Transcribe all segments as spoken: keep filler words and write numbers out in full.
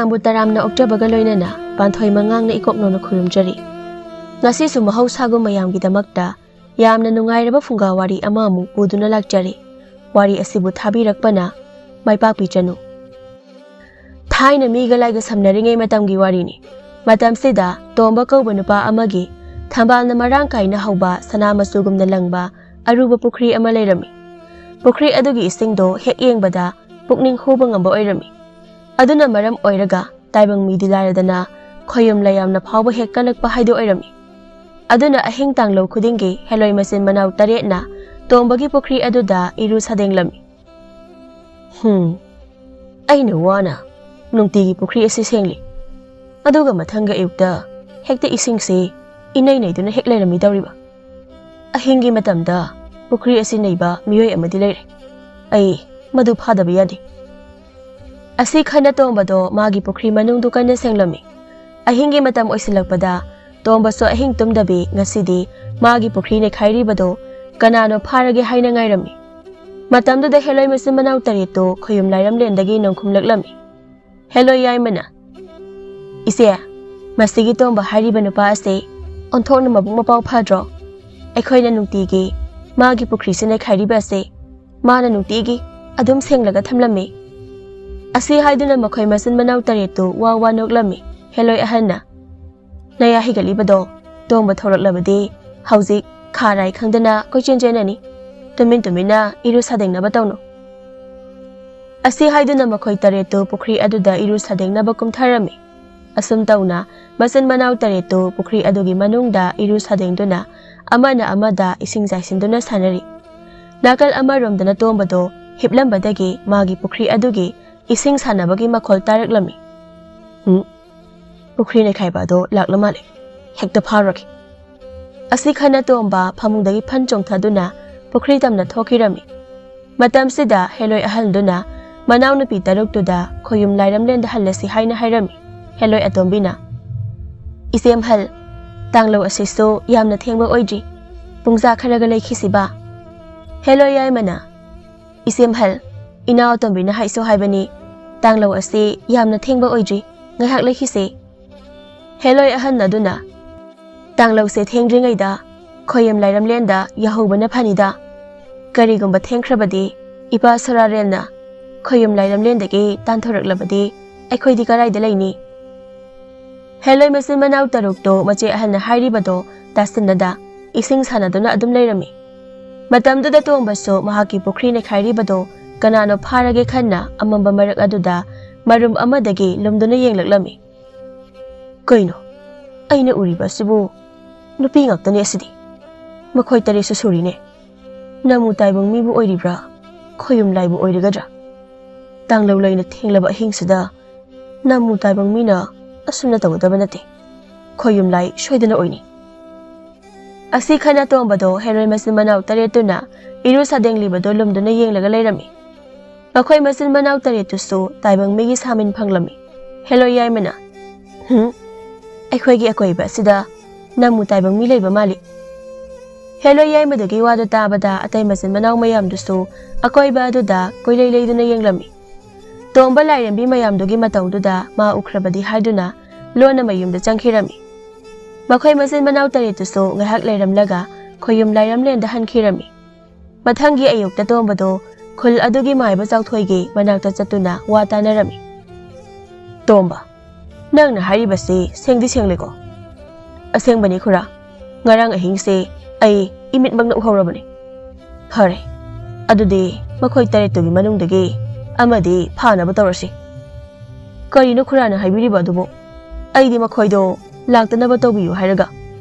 ꯅꯪꯕꯨ ꯇꯔꯥꯝꯅ ꯑꯣꯛꯆꯕꯒ ꯂꯣꯏꯅꯅ ꯄꯥꯟꯊꯣꯏ ꯃꯉꯥꯡꯅ ꯏꯀꯣꯛ ꯅꯧꯅ ꯈꯨꯔꯨꯝꯖꯔꯤ꯫ ꯉꯁꯤꯁꯨ ꯃꯍꯧꯁꯥꯒꯨꯝ ꯃꯌꯥꯝꯒꯤꯗꯃꯛꯇ ꯌꯥꯝꯅ ꯅꯨꯡꯉꯥꯏꯔꯕ ꯐꯨꯡꯒꯥ ꯋꯥꯔꯤ ꯑꯃ ꯑꯃꯨꯛ ꯄꯨꯗꯨꯅ ꯂꯥꯛꯆꯔꯤ꯫ ꯋꯥꯔꯤ ꯑꯁꯤꯕꯨ ꯊꯥꯕꯤꯔꯛꯄꯅ ꯃꯥꯏ ꯄꯥꯛꯄꯤꯆꯅꯨ꯫ ꯊꯥꯏꯅ ꯃꯤꯒ ꯂꯥꯏꯒ ꯁꯝꯅꯔꯤꯉꯩ ꯃꯇꯝꯒꯤ ꯋꯥꯔꯤꯅꯤ꯫ ꯃꯇꯝꯁꯤꯗ ꯇꯣꯝꯕ ꯀꯧꯕ ꯅꯨꯄꯥ ꯑꯃꯒꯤ ꯊꯝꯕꯥꯜꯅ ꯃꯔꯥꯡ ꯀꯥꯏꯅ ꯍꯧꯕ ꯁꯅꯥ ꯃꯆꯨꯒꯨꯝꯅ ꯂꯪꯕ ꯑꯔꯨꯕ ꯄꯨꯈ꯭ꯔꯤ ꯑꯃ ꯂꯩꯔꯝꯃꯤ꯫ ꯄꯨꯈ꯭ꯔꯤ ꯑꯗꯨꯒꯤ ꯏꯁꯤꯡꯗꯣ ꯍꯦꯛ ꯌꯦꯡꯕꯗ ꯄꯨꯛꯅꯤꯡ ꯍꯨꯕ ꯉꯝꯕ ꯑꯣꯏꯔꯝꯃꯤ꯫ ꯑꯗꯨꯅ ꯃꯔꯝ ꯑꯣꯏꯔꯒ ꯇꯥꯏꯕꯪ ꯃꯤꯗꯤ ꯂꯥꯏꯔꯗꯅ ꯈꯣꯌꯨꯝ ꯂꯥꯏꯌꯥꯝꯅ ꯐꯥꯎꯕ ꯍꯦꯛ ꯀꯜꯂꯛꯄ ꯍꯥꯏꯗꯨ ꯑꯣꯏꯔꯝꯃꯤ꯫ ꯑꯗꯨꯅ ꯑꯍꯤꯡ ꯇꯥꯡꯂꯧ ꯈꯨꯗꯤꯡꯒꯤ ꯍꯦꯂꯣꯏ ꯃꯆꯤꯟ ꯃꯅꯥꯎ ꯇꯔꯦꯠꯅ ꯇꯣꯝꯕꯒꯤ ꯄꯨꯈ꯭ꯔꯤ ꯑꯗꯨꯗ ꯏꯔꯨ ꯁꯥꯗꯦꯡꯂꯝꯃꯤ꯫ ꯍꯨꯝ, ꯑꯩꯅ ꯋꯥꯅ ꯅꯨꯡꯇꯤꯒꯤ ꯄꯨꯈ꯭ꯔꯤ ꯑꯁꯤ ꯁꯦꯡꯂꯤ, ꯑꯗꯨꯒ ꯃꯊꯪꯒꯤ ꯑꯌꯨꯛꯇ ꯍꯦꯛꯇ ꯏꯁꯤꯡꯁꯤ ꯏꯅꯩ ꯅꯩꯗꯨꯅ ꯍꯦꯛ ꯂꯩꯔꯝꯃꯤ ꯇꯧꯔꯤꯕ꯫ ꯑꯍꯤꯡꯒꯤ ꯃꯇꯝꯗ ꯄꯨꯈ꯭ꯔꯤ ꯑꯁꯤ ꯅꯩꯕ ꯃꯤꯑꯣꯏ ꯑꯃꯗꯤ ꯂꯩꯔꯦ꯫ ꯑꯩ ꯃꯗꯨ ꯐꯥꯗꯕ ꯌꯥꯗꯦ꯫ ꯑꯁꯤ ꯈꯟꯅ ꯇꯣꯝꯕꯗꯣ ꯃꯥꯒꯤ ꯄꯨꯈ꯭ꯔꯤ ꯃꯅꯨꯡꯗꯨ ꯀꯟꯅ ꯁꯦꯡꯂꯝꯃꯤ꯫ ꯑꯍꯤꯡꯒꯤ ꯃꯇꯝ ꯑꯣꯏꯁꯤꯜꯂꯛꯄꯗ ꯇꯣꯝꯕꯁꯨ ꯑꯍꯤꯡ ꯇꯨꯝꯗꯕꯤ ꯉꯁꯤꯗꯤ ꯃꯥꯒꯤ ꯄꯨꯈ꯭ꯔꯤ ꯅꯩꯈꯥꯏꯔꯤꯕꯗꯣ ꯀꯅꯥꯅꯣ ꯐꯥꯔꯒꯦ ꯍꯥꯏꯅ ꯉꯥꯏꯔꯝꯃꯤ꯫ ꯃꯇꯝꯗꯨꯗ ꯍꯦꯂꯣꯏ ꯃꯆꯤꯟ ꯃꯅꯥꯎ ꯇꯔꯦꯠꯇꯨ ꯈꯣꯌꯨꯝ ꯂꯥꯏꯔꯝꯂꯦꯟꯗꯒꯤ ꯅꯣꯡꯈꯨꯝꯂꯛꯂꯝꯃꯤ꯫ ꯍꯦꯂꯣꯏ ꯌꯥꯏꯃꯅ, "ꯏꯆꯦ, ꯃꯁꯤꯒꯤ ꯇꯣꯝꯕ ꯍꯥꯏꯔꯤꯕ ꯅꯨꯄꯥ ꯑꯁꯤ ꯑꯣꯟꯊꯣꯛꯅ ꯃꯕꯨꯛ ꯃꯄꯥꯎ ꯐꯗ꯭ꯔꯣ? ꯑꯩꯈꯣꯏꯅ ꯅꯨꯡꯇꯤꯒꯤ ꯃꯥꯒꯤ ꯄꯨꯈ꯭ꯔꯤꯁꯤ ꯅꯩꯈꯥꯏꯔꯤꯕ ꯑꯁꯤ ꯃꯥꯅ ꯅꯨꯡꯇꯤꯒꯤ ꯑꯗꯨꯝ ꯁꯦꯡꯂꯒ ꯊꯝꯂꯝꯃꯤ"꯫ ꯑꯁꯤ ꯍꯥꯏꯗꯨꯅ ꯃꯈꯣꯏ ꯃꯆꯤꯟ ꯃꯅꯥꯎ ꯇꯔꯦꯠꯇꯨ ꯋꯥ ꯋꯥ ꯅꯣꯛꯂꯝꯃꯤ꯫ ꯍꯦꯂꯣꯏ ꯑꯍꯟꯅ, "ꯅꯌꯥ ꯍꯤꯒꯠꯂꯤꯕꯗꯣ ꯇꯣꯝꯕ ꯊꯣꯛꯂꯛꯂꯕꯗꯤ ꯍꯧꯖꯤꯛ ꯈꯥ ꯔꯥꯏ ꯈꯪꯗꯅ ꯀꯣꯏꯆꯦꯟ ꯆꯦꯟꯅꯅꯤ꯫ ꯇꯨꯃꯤꯟ ꯇꯨꯃꯤꯟꯅ ꯏꯔꯨ ꯁꯥꯗꯦꯡꯅꯕ ꯇꯧꯅꯨ"꯫ ꯑꯁꯤ ꯍꯥꯏꯗꯨꯅ ꯃꯈꯣꯏ ꯇꯔꯦꯠꯇꯨ ꯄꯨꯈ꯭ꯔꯤ ꯑꯗꯨꯗ ꯏꯔꯨ ꯁꯥꯗꯦꯡꯅꯕ ꯀꯨꯝꯊꯔꯝꯃꯤ꯫ ꯑꯁꯨꯝ ꯇꯧꯅ ꯃꯆꯤꯟ ꯃꯅꯥꯎ ꯇꯔꯦꯠꯇꯨ ꯄꯨꯈ꯭ꯔꯤ ꯑꯗꯨꯒꯤ ꯃꯅꯨꯡꯗ ꯏꯔꯨ ꯁꯥꯗꯦꯡꯗꯨꯅ ꯑꯃꯅ ꯑꯃꯗ ꯏꯁꯤꯡ ꯆꯥꯏꯁꯤꯟꯗꯨꯅ ꯁꯥꯟꯅꯔꯤ꯫ ꯅꯥꯀꯜ ꯑꯃꯔꯣꯝꯗꯅ ꯇꯣꯝꯕꯗꯣ ꯍꯤꯞꯂꯝꯕꯗꯒꯤ ꯃꯥꯒꯤ ꯄꯨꯈ꯭ꯔꯤ ꯑꯗꯨꯒꯤ ꯏꯁꯤꯡ ꯁꯥꯟꯅꯕꯒꯤ ꯃꯈꯣꯜ ꯇꯥꯔꯛꯂꯝꯃꯤ꯫ "ꯎꯝ, ꯄꯨꯈ꯭ꯔꯤ ꯅꯩꯈꯥꯏꯕ ꯑꯗꯣ ꯂꯥꯛꯂ ꯃꯥꯜꯂꯦ꯫ ꯍꯦꯛꯇ ꯐꯥꯔꯨꯔꯒꯦ"꯫ ꯑꯁꯤ ꯈꯟꯅ ꯇꯣꯝꯕ ꯐꯃꯨꯡꯗꯒꯤ ꯐꯟ ꯆꯣꯡꯊꯗꯨꯅ ꯄꯨꯈ꯭ꯔꯤ ꯇꯝꯅ ꯊꯣꯛꯈꯤꯔꯝꯃꯤ꯫ ꯃꯇꯝꯁꯤꯗ ꯍꯦꯂꯣꯏ ꯑꯍꯜꯗꯨꯅ ꯃꯅꯥꯎꯅꯨꯄꯤ ꯇꯔꯨꯛꯇꯨꯗ ꯈꯣꯌꯨꯝ ꯂꯥꯏꯔꯝꯂꯦꯟꯗ ꯍꯜꯂꯁꯤ ꯍꯥꯏꯅ ꯍꯥꯏꯔꯝꯃꯤ꯫ ꯍꯦꯂꯣꯏ ꯑꯇꯣꯝꯕꯤꯅ, "ꯏꯆꯦꯝꯍꯜ, ꯇꯥꯡꯂꯧ ꯑꯁꯤꯁꯨ ꯌꯥꯝꯅ ꯊꯦꯡꯕ ꯑꯣꯏꯗ꯭ꯔꯤ꯫ ꯄꯨꯡꯖꯥ ꯈꯔꯒ ꯂꯩꯈꯤꯁꯤꯕ"꯫ ꯍꯦꯂꯣꯏ ꯌꯥꯏꯃꯅ, "ꯏꯆꯦꯝꯍꯜ, ꯏꯅꯥꯎ ꯑꯇꯣꯝꯕꯤꯅ ꯍꯥꯏꯁꯨ ꯍꯥꯏꯕꯅꯤ, "ꯇꯥꯡꯂꯧ ꯑꯁꯤ ꯌꯥꯝꯅ ꯊꯦꯡꯕ ꯑꯣꯏꯗ꯭ꯔꯤ, ꯉꯥꯏꯍꯥꯛ ꯂꯩꯈꯤꯁꯦ꯫" ꯍꯦꯂꯣꯏ ꯑꯍꯟ ꯑꯗꯨꯅ, "ꯇꯥꯡꯂꯧꯁꯦ ꯊꯦꯡꯗ꯭ꯔꯤꯉꯩꯗ ꯈꯣꯌꯨꯝ ꯂꯥꯏꯔꯝꯂꯦꯟꯗ ꯌꯥꯍꯧꯕꯅ ꯐꯅꯤꯗ꯫ ꯀꯔꯤꯒꯨꯝꯕ ꯊꯦꯡꯈ꯭ꯔꯕꯗꯤ ꯏꯄꯥ ꯁꯣꯔꯥꯔꯦꯜꯅ ꯈꯣꯌꯨꯝ ꯂꯥꯏꯔꯝꯂꯦꯟꯗꯒꯤ ꯇꯥꯟꯊꯣꯔꯛꯂꯕꯗꯤ ꯑꯩꯈꯣꯏꯗꯤ ꯀꯔꯥꯏꯗ ꯂꯩꯅꯤ?" ꯍꯦꯂꯣꯏ ꯃꯆꯤꯟ ꯃꯅꯥꯎ ꯇꯔꯨꯛꯇꯣ ꯃꯆꯦ ꯑꯍꯟꯅ ꯍꯥꯏꯔꯤꯕꯗꯣ ꯇꯥꯁꯤꯟꯅꯗ ꯏꯁꯤꯡ ꯁꯥꯟꯅꯗꯨꯅ ꯑꯗꯨꯝ ꯂꯩꯔꯝꯃꯤ꯫ ꯃꯇꯝꯗꯨꯗ ꯇꯣꯝꯕꯁꯨ ꯃꯍꯥꯛꯀꯤ ꯄꯨꯈ꯭ꯔꯤ ꯅꯩꯈꯥꯏꯔꯤꯕꯗꯣ ꯀꯅꯥꯅꯣ ꯐꯥꯔꯒꯦ ꯈꯟꯅ ꯑꯃꯝꯕ ꯃꯔꯛ ꯑꯗꯨꯗ ꯃꯔꯨꯝ ꯑꯃꯗꯒꯤ ꯂꯨꯝꯗꯨꯅ ꯌꯦꯡꯂꯛꯂꯝꯃꯤ꯫ "ꯀꯩꯅꯣ ꯑꯩꯅ ꯎꯔꯤꯕ ꯑꯁꯤꯕꯨ? ꯅꯨꯄꯤ ꯉꯥꯛꯇꯅꯦ ꯑꯁꯤꯗꯤ꯫ ꯃꯈꯣꯏ ꯇꯔꯦꯠꯁꯨ ꯁꯨꯔꯤꯅꯦ꯫ ꯅꯃꯨ ꯇꯥꯏꯕꯪ ꯃꯤꯕꯨ ꯑꯣꯏꯔꯤꯕ꯭ꯔꯥ? ꯈꯣꯌꯨꯝ ꯂꯥꯏꯕꯨ ꯑꯣꯏꯔꯒꯗ꯭ꯔꯥ? ꯇꯥꯡꯂꯧ ꯂꯩꯅ ꯊꯦꯡꯂꯕ ꯑꯍꯤꯡꯁꯤꯗ ꯅꯃꯨ ꯇꯥꯏꯕꯪ ꯃꯤꯅ ꯑꯁꯨꯝꯅ ꯇꯧꯒꯗꯕ ꯅꯠꯇꯦ꯫ ꯈꯣꯌꯨꯝ ꯂꯥꯏ ꯁꯣꯏꯗꯅ ꯑꯣꯏꯅꯤ꯫" ꯑꯁꯤ ꯈꯟꯅ ꯇꯣꯝꯕꯗꯣ ꯍꯦꯔꯣꯏ ꯃꯆꯤꯟ ꯃꯅꯥꯎ ꯇꯔꯦꯠꯇꯨꯅ ꯏꯔꯨ ꯁꯥꯗꯦꯡꯂꯤꯕꯗꯣ ꯂꯨꯝꯗꯨꯅ ꯌꯦꯡꯂꯒ ꯂꯩꯔꯝꯃꯤ꯫ ꯃꯈꯣꯏ ꯃꯆꯤꯟ ꯃꯅꯥꯎ ꯇꯔꯦꯠꯇꯨꯁꯨ ꯇꯥꯏꯕꯪ ꯃꯤꯒꯤ ꯁꯥꯃꯤꯟ ꯐꯪꯂꯝꯃꯤ꯫ ꯍꯦꯂꯣꯏ ꯌꯥꯏꯃꯅ, "ꯍꯨꯝ, ꯑꯩꯈꯣꯏꯒꯤ ꯑꯀꯣꯏꯕ ꯑꯁꯤꯗ ꯅꯃꯨ ꯇꯥꯏꯕꯪ ꯃꯤ ꯂꯩꯕ ꯃꯥꯜꯂꯤ꯫" ꯍꯦꯂꯣꯏ ꯌꯥꯏꯃꯗꯨꯒꯤ ꯋꯥꯗꯨ ꯇꯥꯕꯗ ꯑꯇꯩ ꯃꯆꯤꯟ ꯃꯅꯥꯎ ꯃꯌꯥꯝꯗꯨꯁꯨ ꯑꯀꯣꯏꯕ ꯑꯗꯨꯗ ꯀꯣꯏꯂꯩ ꯂꯩꯗꯨꯅ ꯌꯦꯡꯂꯝꯃꯤ꯫ ꯇꯣꯝꯕ ꯂꯥꯏꯔꯦꯝꯕꯤ ꯃꯌꯥꯝꯗꯨꯒꯤ ꯃꯇꯧꯗꯨꯗ ꯃꯥ ꯎꯈ꯭ꯔꯕꯗꯤ ꯍꯥꯏꯗꯨꯅ ꯂꯣꯟꯅ ꯃꯌꯨꯝꯗ ꯆꯪꯈꯤꯔꯝꯃꯤ꯫ ꯃꯈꯣꯏ ꯃꯆꯤꯟ ꯃꯅꯥꯎ ꯇꯔꯦꯠꯇꯨꯁꯨ ꯉꯥꯏꯍꯥꯛ ꯂꯩꯔꯝꯂꯒ ꯈꯣꯌꯨꯝ ꯂꯥꯏꯔꯝꯂꯦꯟꯗ ꯍꯟꯈꯤꯔꯝꯃꯤ꯫ ꯃꯊꯪꯒꯤ ꯑꯌꯨꯛꯇ ꯇꯣꯝꯕꯗꯣ ꯈꯨꯜ ꯑꯗꯨꯒꯤ ꯃꯥꯏꯕ ꯆꯥꯎꯊꯣꯏꯒꯤ ꯃꯅꯥꯛꯇ ꯆꯠꯇꯨꯅ ꯋꯥ ꯇꯥꯅꯔꯝꯃꯤ꯫ "ꯇꯣꯝꯕ, ꯅꯪꯅ ꯍꯥꯏꯔꯤꯕꯁꯤ ꯁꯦꯡꯗꯤ ꯁꯦꯡꯂꯦꯀꯣ?" "ꯑꯁꯦꯡꯕꯅꯤ ꯈꯨꯔꯥ, ꯉꯔꯥꯡ ꯑꯍꯤꯡꯁꯦ ꯑꯩ ꯏꯃꯤꯠꯃꯛꯅ ꯎꯍꯧꯔꯕꯅꯤ꯫" "ꯐꯔꯦ, ꯑꯗꯨꯗꯤ ꯃꯈꯣꯏ ꯇꯔꯦꯠꯇꯨꯒꯤ ꯃꯅꯨꯡꯗꯒꯤ ꯑꯃꯗꯤ ꯐꯥꯅꯕ ꯇꯧꯔꯁꯤ꯫" "ꯀꯔꯤꯅꯣ ꯈꯨꯔꯥꯅ ꯍꯥꯏꯕꯤꯔꯤꯕ ꯑꯗꯨꯕꯨ? ꯑꯩꯗꯤ ꯃꯈꯣꯏꯗꯣ ꯂꯥꯛꯇꯅꯕ ꯇꯧꯕꯤꯌꯨ ꯍꯥꯏꯔꯒ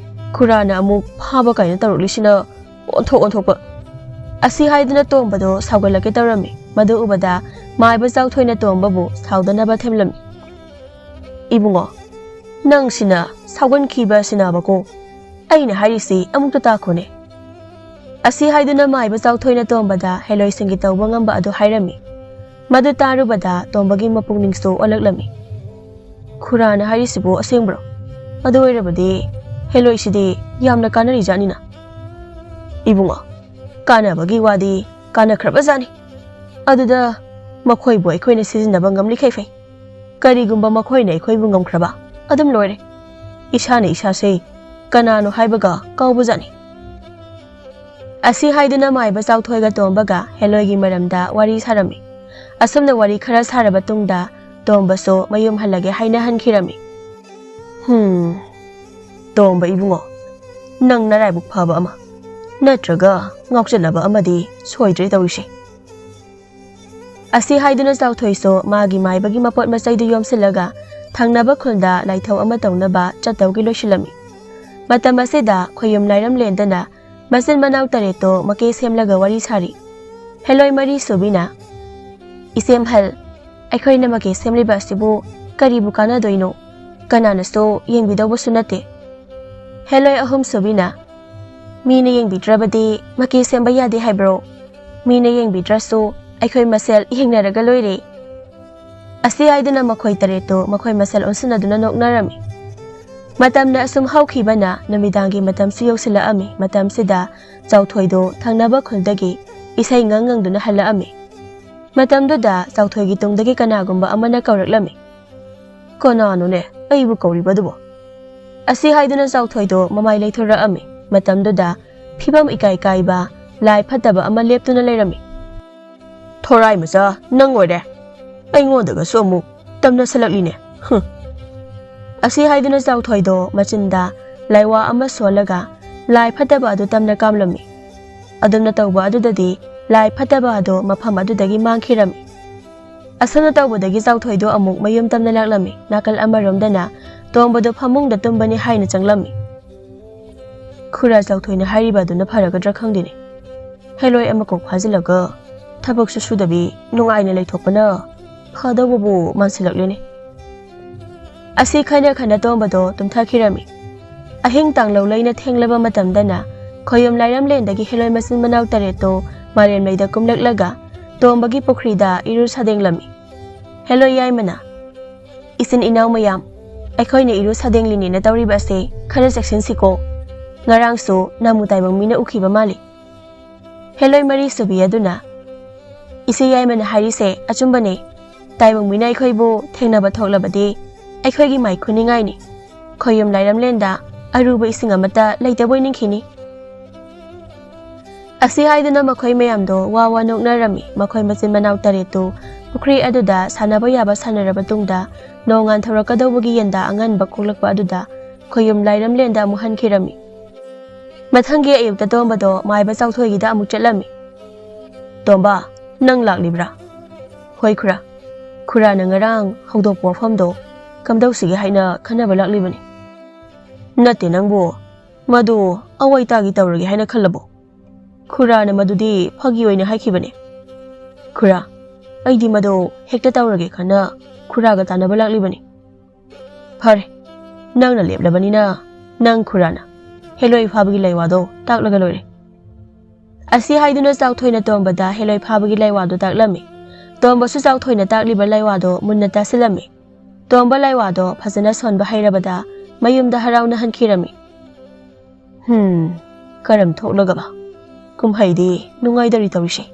ꯈꯨꯔꯥꯅ ꯑꯃꯨꯛ ꯐꯥꯕ ꯀꯥꯏꯅ ꯇꯧꯔꯛꯂꯤꯁꯤꯅ ꯑꯣꯟꯊꯣꯛ ꯑꯣꯟꯊꯣꯛꯄ꯫" ꯑꯁꯤ ꯍꯥꯏꯗꯨꯅ ꯇꯣꯝꯕꯗꯣ ꯁꯥꯎꯒꯠꯂꯛꯀꯦ ꯇꯧꯔꯝꯃꯤ꯫ ꯃꯗꯨ ꯎꯕꯗ ꯃꯥꯏꯕ ꯆꯥꯎꯊꯣꯏꯅ ꯇꯣꯝꯕꯕꯨ ꯁꯥꯎꯗꯅꯕ ꯊꯦꯝꯂꯝꯃꯤ꯫ "ꯏꯕꯨꯡꯉꯣ, ꯅꯪꯁꯤꯅ ꯁꯥꯎꯒꯟꯈꯤꯕ ꯁꯤꯅꯕꯀꯣ꯫ ꯑꯩꯅ ꯍꯥꯏꯔꯤꯁꯤ ꯑꯃꯨꯛꯇ ꯇꯥꯈꯣꯅꯦ꯫" ꯑꯁꯤ ꯍꯥꯏꯗꯨꯅ ꯃꯥꯏꯕ ꯆꯥꯎꯊꯣꯏꯅ ꯇꯣꯝꯕꯗ ꯍꯦꯂꯣꯏꯁꯤꯡꯒꯤ ꯇꯧꯕ ꯉꯝꯕ ꯑꯗꯨ ꯍꯥꯏꯔꯝꯃꯤ꯫ ꯃꯗꯨ ꯇꯥꯔꯨꯕꯗ ꯇꯣꯝꯕꯒꯤ ꯃꯄꯨꯛꯅꯤꯡꯁꯨ ꯑꯣꯜꯂꯛꯂꯝꯃꯤ꯫ "ꯈꯨꯔꯥꯅ ꯍꯥꯏꯔꯤꯁꯤꯕꯨ ꯑꯁꯦꯡꯕ꯭ꯔꯣ? ꯑꯗꯨ ꯑꯣꯏꯔꯕꯗꯤ ꯍꯦꯂꯣꯏꯁꯤꯗꯤ ꯌꯥꯝꯅ ꯀꯥꯟꯅꯔꯤꯖꯥꯠꯅꯤꯅ꯫" "ꯏꯕꯨꯡꯉꯣ, ꯀꯥꯟꯅꯕꯒꯤ ꯋꯥꯗꯤ ꯀꯥꯟꯅꯈ꯭ꯔꯕꯖꯥꯠꯅꯤ꯫ ꯑꯗꯨꯗ ꯃꯈꯣꯏꯕꯨ ꯑꯩꯈꯣꯏꯅ ꯁꯤꯖꯤꯟꯅꯕ ꯉꯝꯂꯤꯈꯩ ꯐꯩ꯫ ꯀꯔꯤꯒꯨꯝꯕ ꯃꯈꯣꯏꯅ ꯑꯩꯈꯣꯏꯕꯨ ꯉꯝꯈ꯭ꯔꯕ, ꯑꯗꯨꯝ ꯂꯣꯏꯔꯦ꯫ ꯏꯁꯥꯅ ꯏꯁꯥꯁꯦ ꯀꯅꯥꯅꯣ ꯍꯥꯏꯕꯒ ꯀꯥꯎꯕꯖꯥꯠꯅꯤ꯫ ꯑꯁꯤ ꯍꯥꯏꯗꯨꯅ ꯃꯥꯏꯕ ꯆꯥꯎꯊꯣꯏꯒ ꯇꯣꯝꯕꯒ ꯍꯦꯂꯣꯏꯒꯤ ꯃꯔꯝꯗ ꯋꯥꯔꯤ ꯁꯥꯔꯝꯃꯤ꯫ ꯑꯁꯨꯝꯅ ꯋꯥꯔꯤ ꯈꯔ ꯁꯥꯔꯕ ꯇꯨꯡꯗ ꯇꯣꯝꯕꯁꯨ ꯃꯌꯨꯝ ꯍꯜꯂꯒꯦ ꯍꯥꯏꯅ ꯍꯟꯈꯤꯔꯝꯃꯤ꯫ ꯍꯨꯝ, ꯇꯣꯝꯕ ꯏꯕꯨꯡꯉꯣ, ꯅꯪ ꯅꯔꯥꯏꯕꯛ ꯐꯕ ꯑꯃ, ꯅꯠꯇ꯭ꯔꯒ ꯉꯥꯎꯆꯠꯅꯕ ꯑꯃꯗꯤ ꯁꯣꯏꯗ꯭ꯔꯦ ꯇꯧꯔꯤꯁꯦ꯫ ꯑꯁꯤ ꯍꯥꯏꯗꯨꯅ ꯆꯥꯎꯊꯣꯏꯁꯨ ꯃꯥꯒꯤ ꯃꯥꯏꯕꯒꯤ ꯃꯄꯣꯠ ꯃꯆꯩꯗꯨ ꯌꯣꯝꯁꯤꯜꯂꯒ ꯊꯪꯅꯕ ꯈꯨꯜꯗ ꯂꯥꯏꯊꯧ ꯑꯃ ꯇꯧꯅꯕ ꯆꯠꯇꯧꯒꯤ ꯂꯣꯏꯁꯤꯜꯂꯝꯃꯤ꯫ ꯃꯇꯝ ꯑꯁꯤꯗ ꯈꯣꯌꯨꯝ ꯂꯥꯏꯔꯝ ꯂꯦꯟꯗꯅ ꯃꯆꯤꯟ ꯃꯅꯥꯎ ꯇꯔꯦꯠꯇꯣ ꯃꯀꯦ ꯁꯦꯝꯂꯒ ꯋꯥꯔꯤ ꯁꯥꯔꯤ꯫ ꯍꯦꯂꯣꯏ ꯃꯔꯤ ꯁꯨꯕꯤꯅ, "ꯏꯆꯦꯝꯍꯜ, ꯑꯩꯈꯣꯏꯅ ꯃꯀꯦ ꯁꯦꯝꯂꯤꯕ ꯑꯁꯤꯕꯨ ꯀꯔꯤꯕꯨ ꯀꯥꯟꯅꯗꯣꯏꯅꯣ? ꯀꯅꯥꯅꯁꯨ ꯌꯦꯡꯕꯤꯗꯧꯕꯁꯨ ꯅꯠꯇꯦ꯫" ꯍꯦꯂꯣꯏ ꯑꯍꯨꯝ ꯁꯨꯕꯤꯅ, "ꯃꯤꯅ ꯌꯦꯡꯕꯤꯗ꯭ꯔꯕꯗꯤ ꯃꯀꯦ ꯁꯦꯝꯕ ꯌꯥꯗꯦ ꯍꯥꯏꯕ꯭ꯔꯣ? ꯃꯤꯅ ꯌꯦꯡꯕꯤꯗ꯭ꯔꯁꯨ ꯑꯩꯈꯣꯏ ꯃꯁꯦꯜ ꯌꯦꯡꯅꯔꯒ ꯂꯣꯏꯔꯦ꯫" ꯑꯁꯤ ꯍꯥꯏꯗꯨꯅ ꯃꯈꯣꯏ ꯇꯔꯦꯠꯇꯨ ꯃꯈꯣꯏ ꯃꯁꯦꯜ ꯑꯣꯟꯁꯤꯟꯅꯗꯨꯅ ꯅꯣꯛꯅꯔꯝꯃꯤ꯫ ꯃꯇꯝꯅ ꯑꯁꯨꯝ ꯍꯧꯈꯤꯕꯅ ꯅꯨꯃꯤꯗꯥꯡꯒꯤ ꯃꯇꯝꯁꯨ ꯌꯧꯁꯤꯜꯂꯛꯑꯝꯃꯤ꯫ ꯃꯇꯝꯁꯤꯗ ꯆꯥꯎꯊꯣꯏꯗꯣ ꯊꯪꯅꯕ ꯈꯨꯜꯗꯒꯤ ꯏꯁꯩ ꯉꯪ ꯉꯪꯗꯨꯅ ꯍꯜꯂꯛꯑꯝꯃꯤ꯫ ꯃꯇꯝꯗꯨꯗ ꯆꯥꯎꯊꯣꯏꯒꯤ ꯇꯨꯡꯗꯒꯤ ꯀꯅꯥꯒꯨꯝꯕ ꯑꯃꯅ ꯀꯧꯔꯛꯂꯝꯃꯤ꯫ "ꯀꯅꯥꯅꯣꯅꯦ ꯑꯩꯕꯨ ꯀꯧꯔꯤꯕꯗꯨꯕꯣ?" ꯑꯁꯤ ꯍꯥꯏꯗꯨꯅ ꯆꯥꯎꯊꯣꯏꯗꯣ ꯃꯃꯥꯏ ꯂꯩꯊꯣꯔꯛꯑꯝꯃꯤ꯫ ꯃꯇꯝꯗꯨꯗ ꯐꯤꯕꯝ ꯏꯀꯥꯏ ꯀꯥꯏꯕ ꯂꯥꯏ ꯐꯠꯇꯕ ꯑꯃ ꯂꯦꯞꯇꯨꯅ ꯂꯩꯔꯝꯃꯤ꯫ "ꯊꯣꯔꯥꯏ ꯃꯆꯥ, ꯅꯪ ꯑꯣꯏꯔꯦ꯫ ꯑꯩꯉꯣꯟꯗꯒꯁꯨ ꯑꯃꯨꯛ ꯇꯝꯅꯁꯜꯂꯛꯂꯤꯅꯦ꯫ ꯍꯨꯝ꯫" ꯑꯁꯤ ꯍꯥꯏꯗꯨꯅ ꯆꯥꯎꯊꯣꯏꯗꯣ ꯃꯆꯤꯟꯗ ꯂꯥꯏꯋꯥ ꯑꯃ ꯁꯣꯜꯂꯒ ꯂꯥꯏ ꯐꯠꯇꯕ ꯑꯗꯨ ꯇꯝꯅ ꯀꯥꯝꯂꯝꯃꯤ꯫ ꯑꯗꯨꯝꯅ ꯇꯧꯕ ꯑꯗꯨꯗꯗꯤ ꯂꯥꯏ ꯐꯠꯇꯕ ꯑꯗꯨ ꯃꯐꯝ ꯑꯗꯨꯗꯒꯤ ꯃꯥꯡꯈꯤꯔꯝꯃꯤ꯫ ꯑꯁꯨꯝꯅ ꯇꯧꯕꯗꯒꯤ ꯆꯥꯎꯊꯣꯏꯗꯣ ꯑꯃꯨꯛ ꯃꯌꯨꯝ ꯇꯝꯅ ꯂꯥꯛꯂꯝꯃꯤ꯫ ꯅꯥꯀꯜ ꯑꯃꯔꯣꯝꯗꯅ ꯇꯣꯝꯕꯗꯣ ꯐꯃꯨꯡꯗ ꯇꯨꯝꯕꯅꯤ ꯍꯥꯏꯅ ꯆꯪꯂꯝꯃꯤ꯫ "ꯈꯨꯔꯥ ꯆꯥꯎꯊꯣꯏꯅ ꯍꯥꯏꯔꯤꯕ ꯑꯗꯨꯅ ꯐꯔꯒꯗ꯭ꯔꯥ ꯈꯪꯗꯦꯅꯦ꯫ ꯍꯦꯂꯣꯏ ꯑꯃꯀꯣꯛ ꯐꯥꯖꯤꯜꯂꯒ ꯊꯕꯛꯁꯨ ꯁꯨꯗꯕꯤ ꯅꯨꯡꯉꯥꯏꯅ ꯂꯩꯊꯣꯛꯄꯅ ꯐꯗꯧꯕꯕꯨ ꯃꯥꯟꯁꯤꯜꯂꯛꯂꯦꯅꯦ꯫" ꯑꯁꯤ ꯈꯟꯅ ꯈꯟꯅ ꯇꯣꯝꯕꯗꯣ ꯇꯨꯝꯊꯈꯤꯔꯝꯃꯤ꯫ ꯑꯍꯤꯡ ꯇꯥꯡꯂꯧ ꯂꯩꯅ ꯊꯦꯡꯂꯕ ꯃꯇꯝꯗꯅ ꯈꯣꯌꯨꯝ ꯂꯥꯏꯔꯝꯂꯦꯟꯗꯒꯤ ꯍꯦꯂꯣꯏ ꯃꯆꯤꯟ ꯃꯅꯥꯎ ꯇꯔꯦꯠꯇꯣ ꯃꯥꯂꯦꯝꯂꯩꯗ ꯀꯨꯝꯂꯛꯂꯒ ꯇꯣꯝꯕꯒꯤ ꯄꯨꯈ꯭ꯔꯤꯗ ꯏꯔꯨ ꯁꯥꯗꯦꯡꯂꯝꯃꯤ꯫ ꯍꯦꯂꯣꯏ ꯌꯥꯏꯃꯅ, "ꯏꯆꯤꯟ ꯏꯅꯥꯎ ꯃꯌꯥꯝ, ꯑꯩꯈꯣꯏꯅ ꯏꯔꯨ ꯁꯥꯗꯦꯡꯂꯤꯅꯦꯅ ꯇꯧꯔꯤꯕ ꯑꯁꯦ ꯈꯔ ꯆꯦꯛꯁꯤꯟꯁꯤꯀꯣ꯫ ꯉꯔꯥꯡꯁꯨ ꯅꯥꯃꯨ ꯇꯥꯏꯕꯪ ꯃꯤꯅ ꯎꯈꯤꯕ ꯃꯥꯜꯂꯤ꯫" ꯍꯦꯂꯣꯏ ꯃꯔꯤ ꯁꯨꯕꯤ ꯑꯗꯨꯅ, ꯏꯆꯦ ꯌꯥꯏꯃꯅ ꯍꯥꯏꯔꯤꯁꯦ ꯑꯆꯨꯝꯕꯅꯦ꯫ ꯇꯥꯏꯕꯪ ꯃꯤꯅ ꯑꯩꯈꯣꯏꯕꯨ ꯊꯦꯡꯅꯕ ꯊꯣꯛꯂꯕꯗꯤ ꯑꯩꯈꯣꯏꯒꯤ ꯃꯥꯏ ꯈꯨꯅꯤꯡꯉꯥꯏꯅꯤ꯫ ꯈꯣꯌꯨꯝ ꯂꯥꯏꯔꯝꯂꯦꯟꯗ ꯑꯔꯨꯕ ꯏꯁꯤꯡ ꯑꯃꯠꯇ ꯂꯩꯇꯕꯣꯏ ꯅꯤꯡꯈꯤꯅꯤ꯫ ꯑꯁꯤ ꯍꯥꯏꯗꯨꯅ ꯃꯈꯣꯏ ꯃꯌꯥꯝꯗꯣ ꯋꯥ ꯋꯥ ꯅꯣꯛꯅꯔꯝꯃꯤ꯫ ꯃꯈꯣꯏ ꯃꯆꯤꯟ ꯃꯅꯥꯎ ꯇꯔꯦꯠꯇꯨ ꯄꯨꯈ꯭ꯔꯤ ꯑꯗꯨꯗ ꯁꯥꯟꯅꯕ ꯌꯥꯕ ꯁꯥꯟꯅꯔꯕ ꯇꯨꯡꯗ ꯅꯣꯡ ꯉꯥꯟꯊꯣꯔꯛꯀꯗꯧꯕꯒꯤ ꯌꯦꯟꯗꯥ ꯑꯉꯟꯕ ꯀꯣꯛꯂꯛꯄ ꯑꯗꯨꯗ ꯈꯣꯌꯨꯝ ꯂꯥꯏꯔꯝꯂꯦꯟꯗ ꯑꯃꯨꯛ ꯍꯟꯈꯤꯔꯝꯃꯤ꯫ ꯃꯊꯪꯒꯤ ꯑꯌꯨꯛꯇ ꯇꯣꯝꯕꯗꯣ ꯃꯥꯏꯕ ꯆꯥꯎꯊꯣꯏꯒꯤꯗ ꯑꯃꯨꯛ ꯆꯠꯂꯝꯃꯤ꯫ "ꯇꯣꯝꯕ, ꯅꯪ ꯂꯥꯛꯂꯤꯕ꯭ꯔꯥ?" "ꯍꯣꯏ ꯈꯨꯔꯥ꯫ ꯈꯨꯔꯥꯅ ꯉꯔꯥꯡ ꯍꯧꯗꯣꯛꯄ ꯋꯥꯐꯝꯗꯣ ꯀꯝꯗꯧꯁꯤꯒꯦ ꯍꯥꯏꯅ ꯈꯟꯅꯕ ꯂꯥꯛꯂꯤꯕꯅꯤ꯫" "ꯅꯠꯇꯦ ꯅꯪꯕꯨ, ꯃꯗꯨ ꯑꯋꯥꯏꯇꯥꯒꯤ ꯇꯧꯔꯒꯦ ꯍꯥꯏꯅ ꯈꯜꯂꯕꯣ?" "ꯈꯨꯔꯥꯅ ꯃꯗꯨꯗꯤ ꯐꯥꯒꯤ ꯑꯣꯏꯅ ꯍꯥꯏꯈꯤꯕꯅꯦ꯫" "ꯈꯨꯔꯥ, ꯑꯩꯗꯤ ꯃꯗꯨ ꯍꯦꯛꯇ ꯇꯧꯔꯒꯦ ꯈꯟꯅ ꯈꯨꯔꯥꯒ ꯇꯥꯟꯅꯕ ꯂꯥꯛꯂꯤꯕꯅꯤ꯫" "ꯐꯔꯦ, ꯅꯪꯅ ꯂꯦꯞꯂꯕꯅꯤꯅ ꯅꯪ ꯈꯨꯔꯥꯅ ꯍꯦꯂꯣꯏ ꯐꯥꯕꯒꯤ ꯂꯩꯋꯥꯗꯣ ꯇꯥꯛꯂꯒ ꯂꯣꯏꯔꯦ꯫" ꯑꯁꯤ ꯍꯥꯏꯗꯨꯅ ꯆꯥꯎꯊꯣꯏꯅ ꯇꯣꯝꯕꯗ ꯍꯦꯂꯣꯏ ꯐꯥꯕꯒꯤ ꯂꯩꯋꯥꯗꯨ ꯇꯥꯛꯂꯝꯃꯤ꯫ ꯇꯣꯝꯕꯁꯨ ꯆꯥꯎꯊꯣꯏꯅ ꯇꯥꯛꯂꯤꯕ ꯂꯩꯋꯥꯗꯣ ꯃꯨꯟꯅ ꯇꯥꯁꯤꯜꯂꯝꯃꯤ꯫ ꯇꯣꯝꯕ ꯂꯩꯋꯥꯗꯣ ꯐꯖꯅ ꯁꯣꯟꯕ ꯍꯩꯔꯕꯗ ꯃꯌꯨꯝꯗ ꯍꯔꯥꯎꯅ ꯍꯟꯈꯤꯔꯝꯃꯤ꯫ "ꯍꯨꯝ, ꯀꯔꯝ ꯊꯣꯛꯂꯒꯕ ꯀꯨꯝꯍꯩꯗꯤ ꯅꯨꯡꯉꯥꯏꯗꯧꯔꯤ ꯇꯧꯔꯤꯁꯦ꯫"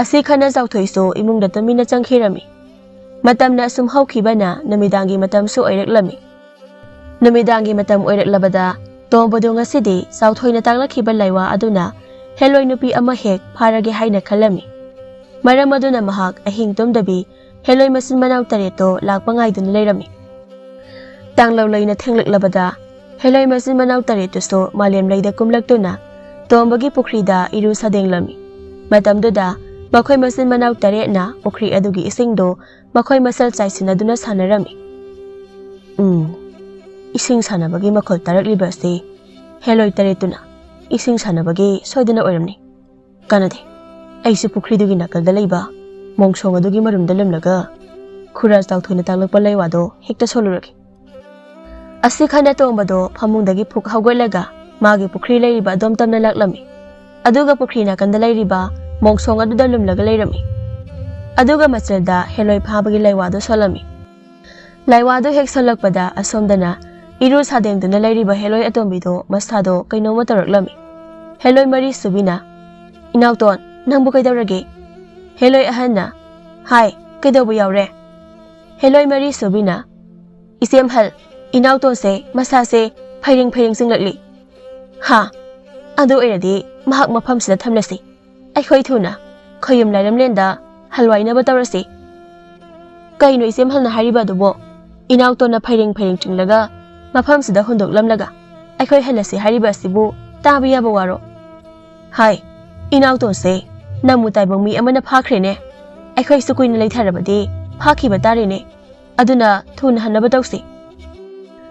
ꯑꯁꯤ ꯈꯟꯅ ꯆꯥꯎꯊꯣꯏꯁꯨ ꯏꯃꯨꯡꯗ ꯇꯨꯃꯤꯟꯅ ꯆꯪꯈꯤꯔꯝꯃꯤ꯫ ꯃꯇꯝꯅ ꯑꯁꯨꯝ ꯍꯧꯈꯤꯕꯅ ꯅꯨꯃꯤꯗꯥꯡꯒꯤ ꯃꯇꯝꯁꯨ ꯑꯣꯏꯔꯛꯂꯝꯃꯤ꯫ ꯅꯨꯃꯤꯗꯥꯡꯒꯤ ꯃꯇꯝ ꯑꯣꯏꯔꯛꯂꯕꯗ ꯇꯣꯝꯕꯗꯨ ꯉꯁꯤꯗꯤ ꯆꯥꯎꯊꯣꯏꯅ ꯇꯥꯛꯂꯛꯈꯤꯕ ꯂꯩꯋꯥ ꯑꯗꯨꯅ ꯍꯦꯂꯣꯏ ꯅꯨꯄꯤ ꯑꯃ ꯍꯦꯛ ꯐꯥꯔꯒꯦ ꯍꯥꯏꯅ ꯈꯜꯂꯝꯃꯤ꯫ ꯃꯔꯝ ꯑꯗꯨꯅ ꯃꯍꯥꯛ ꯑꯍꯤꯡ ꯇꯨꯝꯗꯕꯤ ꯍꯦꯂꯣꯏ ꯃꯆꯤꯟ ꯃꯅꯥꯎ ꯇꯔꯦꯠꯇꯣ ꯂꯥꯛꯄ ꯉꯥꯏꯗꯨꯅ ꯂꯩꯔꯝꯃꯤ꯫ ꯇꯥꯡꯂꯧ ꯂꯩꯅ ꯊꯦꯡꯂꯛꯂꯕꯗ ꯍꯦꯂꯣꯏ ꯃꯆꯤꯟ ꯃꯅꯥꯎ ꯇꯔꯦꯠꯇꯨꯁꯨ ꯃꯥꯂꯦꯝ ꯂꯩꯗ ꯀꯨꯝꯂꯛꯇꯨꯅ ꯇꯣꯝꯕꯒꯤ ꯄꯨꯈ꯭ꯔꯤꯗ ꯏꯔꯨ ꯁꯥꯗꯦꯡꯂꯝꯃꯤ꯫ ꯃꯇꯝꯗꯨꯗ ꯃꯈꯣꯏ ꯃꯆꯤꯟ ꯃꯅꯥꯎ ꯇꯔꯦꯠꯅ ꯄꯨꯈ꯭ꯔꯤ ꯑꯗꯨꯒꯤ ꯏꯁꯤꯡꯗꯨ ꯃꯈꯣꯏ ꯃꯁꯦꯜ ꯆꯥꯏꯁꯤꯟꯅꯗꯨꯅ ꯁꯥꯟꯅꯔꯝꯃꯤ꯫ "ꯎꯝ, ꯏꯁꯤꯡ ꯁꯥꯟꯅꯕꯒꯤ ꯃꯈꯣꯜ ꯇꯥꯔꯛꯂꯤꯕ ꯑꯁꯤ ꯍꯦꯂꯣꯏ ꯇꯔꯦꯠꯇꯨꯅ ꯏꯁꯤꯡ ꯁꯥꯟꯅꯕꯒꯤ ꯁꯣꯏꯗꯅ ꯑꯣꯏꯔꯝꯅꯤ꯫ ꯀꯥꯟꯅꯗꯦ, ꯑꯩꯁꯨ ꯄꯨꯈ꯭ꯔꯤꯗꯨꯒꯤ ꯅꯥꯀꯜꯗ ꯂꯩꯕ ꯃꯣꯡꯁꯣꯡ ꯑꯗꯨꯒꯤ ꯃꯔꯨꯝꯗ ꯂꯨꯝꯂꯒ ꯈꯨꯔꯥ ꯆꯥꯎꯊꯣꯏꯅ ꯇꯥꯛꯂꯛꯄ ꯂꯩꯋꯥꯗꯣ ꯍꯦꯛꯇ ꯁꯣꯜꯂꯨꯔꯒꯦ꯫" ꯑꯁꯤ ꯈꯟꯅ ꯇꯣꯝꯕꯗꯣ ꯐꯃꯨꯡꯗꯒꯤ ꯐꯨꯛ ꯍꯧꯒꯠꯂꯒ ꯃꯥꯒꯤ ꯄꯨꯈ꯭ꯔꯤ ꯂꯩꯔꯤꯕ ꯑꯗꯣꯝ ꯇꯝꯅ ꯂꯥꯛꯂꯝꯃꯤ꯫ ꯑꯗꯨꯒ ꯄꯨꯈ꯭ꯔꯤ ꯅꯥꯀꯟꯗ ꯂꯩꯔꯤꯕ ꯃꯣꯡꯁꯣꯡ ꯑꯗꯨꯗ ꯂꯨꯝꯂꯒ ꯂꯩꯔꯝꯃꯤ꯫ ꯑꯗꯨꯒ ꯃꯆꯤꯜꯗ ꯍꯦꯂꯣꯏ ꯐꯥꯕꯒꯤ ꯂꯩꯋꯥꯗꯨ ꯁꯣꯜꯂꯝꯃꯤ꯫ ꯂꯩꯋꯥꯗꯨ ꯍꯦꯛ ꯁꯣꯜꯂꯛꯄꯗ ꯑꯁꯣꯝꯗꯅ ꯏꯔꯨ ꯁꯥꯗꯦꯡꯗꯨꯅ ꯂꯩꯔꯤꯕ ꯍꯦꯂꯣꯏ ꯑꯇꯣꯝꯕꯤꯗꯣ ꯃꯁꯥꯗꯣ ꯀꯩꯅꯣꯝꯃ ꯇꯧꯔꯛꯂꯝꯃꯤ꯫ ꯍꯦꯂꯣꯏ ꯃꯔꯤ ꯁꯨꯕꯤꯅ, "ꯏꯅꯥꯎꯇꯣꯟ, ꯅꯪꯕꯨ ꯀꯩꯗꯧꯔꯒꯦ? ꯍꯦꯂꯣꯏ ꯑꯍꯟꯅ, ꯍꯥꯏ, ꯀꯩꯗꯧꯕ ꯌꯥꯎꯔꯦ? ꯍꯦꯂꯣꯏ ꯃꯔꯤ ꯁꯨꯕꯤꯅ, ꯏꯆꯦꯝꯍꯜ, ꯏꯅꯥꯎꯇꯣꯟꯁꯦ ꯃꯁꯥꯁꯦ ꯐꯩꯔꯦꯡ ꯐꯩꯔꯦꯡ ꯆꯤꯡꯂꯛꯂꯤ꯫ ꯍꯥ? ꯑꯗꯨ ꯑꯣꯏꯔꯗꯤ ꯃꯍꯥꯛ ꯃꯐꯝꯁꯤꯗ ꯊꯝꯂꯁꯤ꯫ ꯑꯩꯈꯣꯏ ꯊꯨꯅ ꯈꯣꯌꯨꯝ ꯂꯥꯏꯔꯝꯂꯦꯟꯗ ꯍꯜꯋꯥꯏꯅꯕ ꯇꯧꯔꯁꯤ꯫ ꯀꯩꯅꯣ ꯏꯆꯦꯝꯍꯜꯅ ꯍꯥꯏꯔꯤꯕ ꯑꯗꯨꯕꯣ? ꯏꯅꯥꯎꯇꯣꯟꯅ ꯐꯩꯔꯦꯡ ꯐꯩꯔꯦꯡ ꯆꯤꯡꯂꯒ ꯃꯐꯝꯁꯤꯗ ꯍꯨꯟꯗꯣꯛꯂꯝꯂꯒ ꯑꯩꯈꯣꯏ ꯍꯜꯂꯁꯤ ꯍꯥꯏꯔꯤꯕ ꯑꯁꯤꯕꯨ ꯇꯥꯕ ꯌꯥꯕ ꯋꯥꯔꯣ? ꯍꯥꯏ, ꯏꯅꯥꯎꯇꯣꯟꯁꯦ ꯅꯝꯃꯨ ꯇꯥꯏꯕꯪ ꯃꯤ ꯑꯃꯅ ꯐꯥꯈ꯭ꯔꯦꯅꯦ꯫ ꯑꯩꯈꯣꯏꯁꯨ ꯀꯨꯏꯅ ꯂꯩꯊꯔꯕꯗꯤ ꯐꯥꯈꯤꯕ ꯇꯥꯔꯦꯅꯦ꯫ ꯑꯗꯨꯅ ꯊꯨꯅ ꯍꯟꯅꯕ ꯇꯧꯁꯤ꯫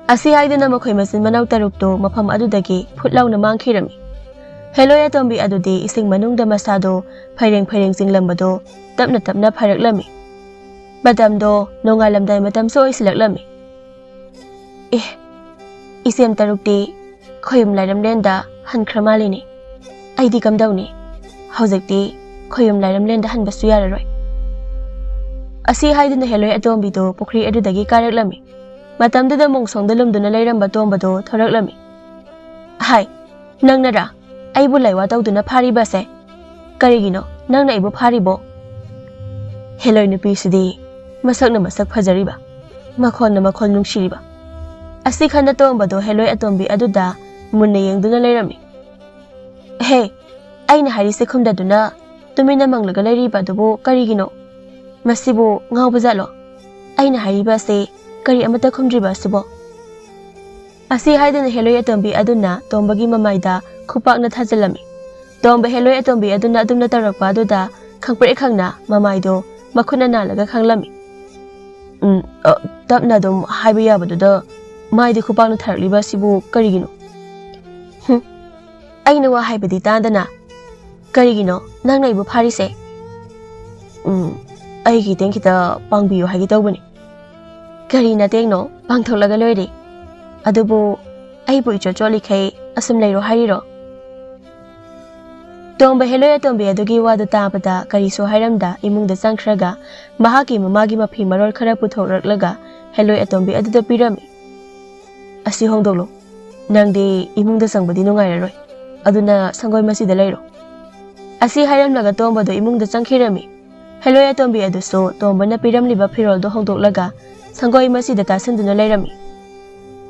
ꯑꯁꯤ ꯍꯥꯏꯗꯨꯅ ꯃꯈꯣꯏ ꯃꯆꯤꯟ ꯃꯅꯥꯎ ꯇꯔꯨꯛꯇꯨ ꯃꯐꯝ ꯑꯗꯨꯗꯒꯤ ꯐꯨꯠ ꯂꯥꯎꯅ ꯃꯥꯡꯈꯤꯔꯝꯃꯤ꯫ ꯍꯦꯂꯣꯏ ꯑꯇꯣꯝꯕꯤ ꯑꯗꯨꯗꯤ ꯏꯁꯤꯡ ꯃꯅꯨꯡꯗ ꯃꯁꯥꯗꯣ ꯐꯩꯔꯦꯡ ꯐꯩꯔꯦꯡ ꯆꯤꯡꯂꯝꯕꯗꯣ ꯇꯞꯅ ꯇꯞꯅ ꯐꯥꯔꯛꯂꯝꯃꯤ꯫ ꯃꯇꯝꯗꯣ ꯅꯣꯡꯉꯥꯜꯂꯝꯗꯥꯏ ꯃꯇꯝꯁꯨ ꯑꯣꯏꯁꯤꯜꯂꯛꯂꯝꯃꯤ꯫ ꯑꯦ, ꯏꯆꯦꯝ ꯇꯔꯨꯛꯇꯤ ꯈꯣꯌꯨꯝ ꯂꯥꯏꯔꯝꯂꯦꯟꯗ ꯍꯟꯈ꯭ꯔ ꯃꯥꯜꯂꯤꯅꯦ꯫ ꯑꯩꯗꯤ ꯀꯝꯗꯧꯅꯤ? ꯍꯧꯖꯤꯛꯇꯤ ꯈꯣꯌꯨꯝ ꯂꯥꯏꯔꯝꯂꯦꯟꯗ ꯍꯟꯕꯁꯨ ꯌꯥꯔꯔꯣꯏ꯫ ꯑꯁꯤ ꯍꯥꯏꯗꯨꯅ ꯍꯦꯂꯣꯏ ꯑꯇꯣꯝꯕꯤꯗꯨ ꯄꯨꯈ꯭ꯔꯤ ꯑꯗꯨꯗꯒꯤ ꯀꯥꯔꯛꯂꯝꯃꯤ꯫ ꯃꯇꯝꯗꯨꯗ ꯃꯣꯡꯁꯣꯡꯗ ꯂꯨꯝꯗꯨꯅ ꯂꯩꯔꯝꯕ ꯇꯣꯝꯕꯗꯣ ꯊꯣꯔꯛꯂꯝꯃꯤ꯫ ꯍꯥꯏ, ꯅꯪꯅꯔꯥ ꯑꯩꯕꯨ ꯂꯥꯏꯋꯥ ꯇꯧꯗꯨꯅ ꯐꯥꯔꯤꯕꯁꯦ? ꯀꯔꯤꯒꯤꯅꯣ ꯅꯪꯅ ꯑꯩꯕꯨ ꯐꯥꯔꯤꯕꯣ? ꯍꯦꯂꯣꯏ ꯅꯨꯄꯤꯁꯤꯗꯤ ꯃꯁꯛꯅ ꯃꯁꯛ ꯐꯖꯔꯤꯕ, ꯃꯈꯣꯟꯅ ꯃꯈꯣꯟ ꯅꯨꯡꯁꯤꯔꯤꯕ꯫ ꯑꯁꯤ ꯈꯟꯅ ꯇꯣꯝꯕꯗꯣ ꯍꯦꯂꯣꯏ ꯑꯇꯣꯝꯕꯤ ꯑꯗꯨꯗ ꯃꯨꯟꯅ ꯌꯦꯡꯗꯨꯅ ꯂꯩꯔꯝꯃꯤ꯫ ꯍꯦ, ꯑꯩꯅ ꯍꯥꯏꯔꯤꯁꯦ ꯈꯨꯝꯗꯗꯨꯅ ꯇꯨꯃꯤꯟꯅ ꯃꯪꯂꯒ ꯂꯩꯔꯤꯕ ꯑꯗꯨꯕꯨ ꯀꯔꯤꯒꯤꯅꯣ? ꯃꯁꯤꯕꯨ ꯉꯥꯎꯕ ꯖꯥꯠꯂꯣ? ꯑꯩꯅ ꯍꯥꯏꯔꯤꯕ ꯑꯁꯤ ꯀꯔꯤ ꯑꯃꯠꯇ ꯈꯨꯝꯗ꯭ꯔꯤꯕ ꯑꯁꯤꯕꯣ? ꯑꯁꯤ ꯍꯥꯏꯗꯨꯅ ꯍꯦꯂꯣꯏ ꯑꯇꯣꯝꯕꯤ ꯑꯗꯨꯅ ꯇꯣꯝꯕꯒꯤ ꯃꯃꯥꯏꯗ ꯈꯨꯄꯥꯛꯅ ꯊꯥꯖꯤꯜꯂꯝꯃꯤ꯫ ꯇꯣꯝꯕ ꯍꯦꯂꯣꯏ ꯑꯇꯣꯝꯕꯤ ꯑꯗꯨꯅ ꯑꯗꯨꯝꯅ ꯇꯧꯔꯛꯄ ꯑꯗꯨꯗ ꯈꯪꯄ꯭ꯔꯦꯛ ꯈꯪꯅ ꯃꯃꯥꯏꯗꯣ ꯃꯈꯨꯠꯅ ꯅꯥꯜꯂꯒ ꯈꯪꯂꯝꯃꯤ꯫ ꯎꯝ, ꯑ, ꯇꯞꯅ ꯑꯗꯨꯝ ꯍꯥꯏꯕ ꯌꯥꯕꯗꯨꯗ ꯃꯥꯏꯗ ꯈꯨꯄꯥꯛꯅ ꯊꯥꯔꯛꯂꯤꯕ ꯑꯁꯤꯕꯨ ꯀꯔꯤꯒꯤꯅꯣ? ꯍꯨꯝ, ꯑꯩꯅ ꯋꯥ ꯍꯥꯏꯕꯗꯤ ꯇꯥꯗꯅ꯫ ꯀꯔꯤꯒꯤꯅꯣ ꯅꯪꯅ ꯑꯩꯕꯨ ꯐꯥꯔꯤꯁꯦ? ꯎꯝ, ꯑꯩꯒꯤ ꯏꯇꯦꯡ ꯈꯤꯇ ꯄꯥꯡꯕꯤꯌꯨ ꯍꯥꯏꯒꯦ ꯇꯧꯕꯅꯤ꯫ ꯀꯔꯤ ꯅꯇꯦꯡꯅꯣ? ꯄꯥꯡꯊꯣꯛꯂꯒ ꯂꯣꯏꯔꯦ꯫ ꯑꯗꯨꯕꯨ ꯑꯩꯕꯨ ꯏꯆꯣꯠ ꯆꯣꯠꯂꯤꯈꯩ ꯑꯁꯨꯝ ꯂꯩꯔꯣ ꯍꯥꯏꯔꯤꯔꯣ? ꯇꯣꯝꯕ ꯍꯦꯂꯣꯏ ꯑꯇꯣꯝꯕꯤ ꯑꯗꯨꯒꯤ ꯋꯥꯗꯨ ꯇꯥꯕꯗ ꯀꯔꯤꯁꯨ ꯍꯥꯏꯔꯝꯗ ꯏꯃꯨꯡꯗ ꯆꯪꯈ꯭ꯔꯒ ꯃꯍꯥꯛꯀꯤ ꯃꯃꯥꯒꯤ ꯃꯐꯤ ꯃꯔꯣꯜ ꯈꯔ ꯄꯨꯊꯣꯛꯂꯛꯂꯒ ꯍꯦꯂꯣꯏ ꯑꯇꯣꯝꯕꯤ ꯑꯗꯨꯗ ꯄꯤꯔꯝꯃꯤ꯫ "ꯑꯁꯤ ꯍꯣꯡꯗꯣꯛꯂꯣ꯫ ꯅꯪꯗꯤ ꯏꯃꯨꯡꯗ ꯆꯪꯕꯗꯤ ꯅꯨꯡꯉꯥꯏꯔꯔꯣꯏ꯫ ꯑꯗꯨꯅ ꯁꯪꯒꯣꯏ ꯃꯆꯤꯗ ꯂꯩꯔꯣ꯫" ꯑꯁꯤ ꯍꯥꯏꯔꯝꯂꯒ ꯇꯣꯝꯕꯗꯨ ꯏꯃꯨꯡꯗ ꯆꯪꯈꯤꯔꯝꯃꯤ꯫ ꯍꯦꯂꯣꯏ ꯑꯇꯣꯝꯕꯤ ꯑꯗꯨꯁꯨ ꯇꯣꯝꯕꯅ ꯄꯤꯔꯝꯂꯤꯕ ꯐꯤꯔꯣꯜꯗꯨ ꯍꯣꯡꯗꯣꯛꯂꯒ ꯁꯪꯒꯣꯏ ꯃꯆꯤꯗ ꯇꯥꯁꯤꯟꯗꯨꯅ ꯂꯩꯔꯝꯃꯤ꯫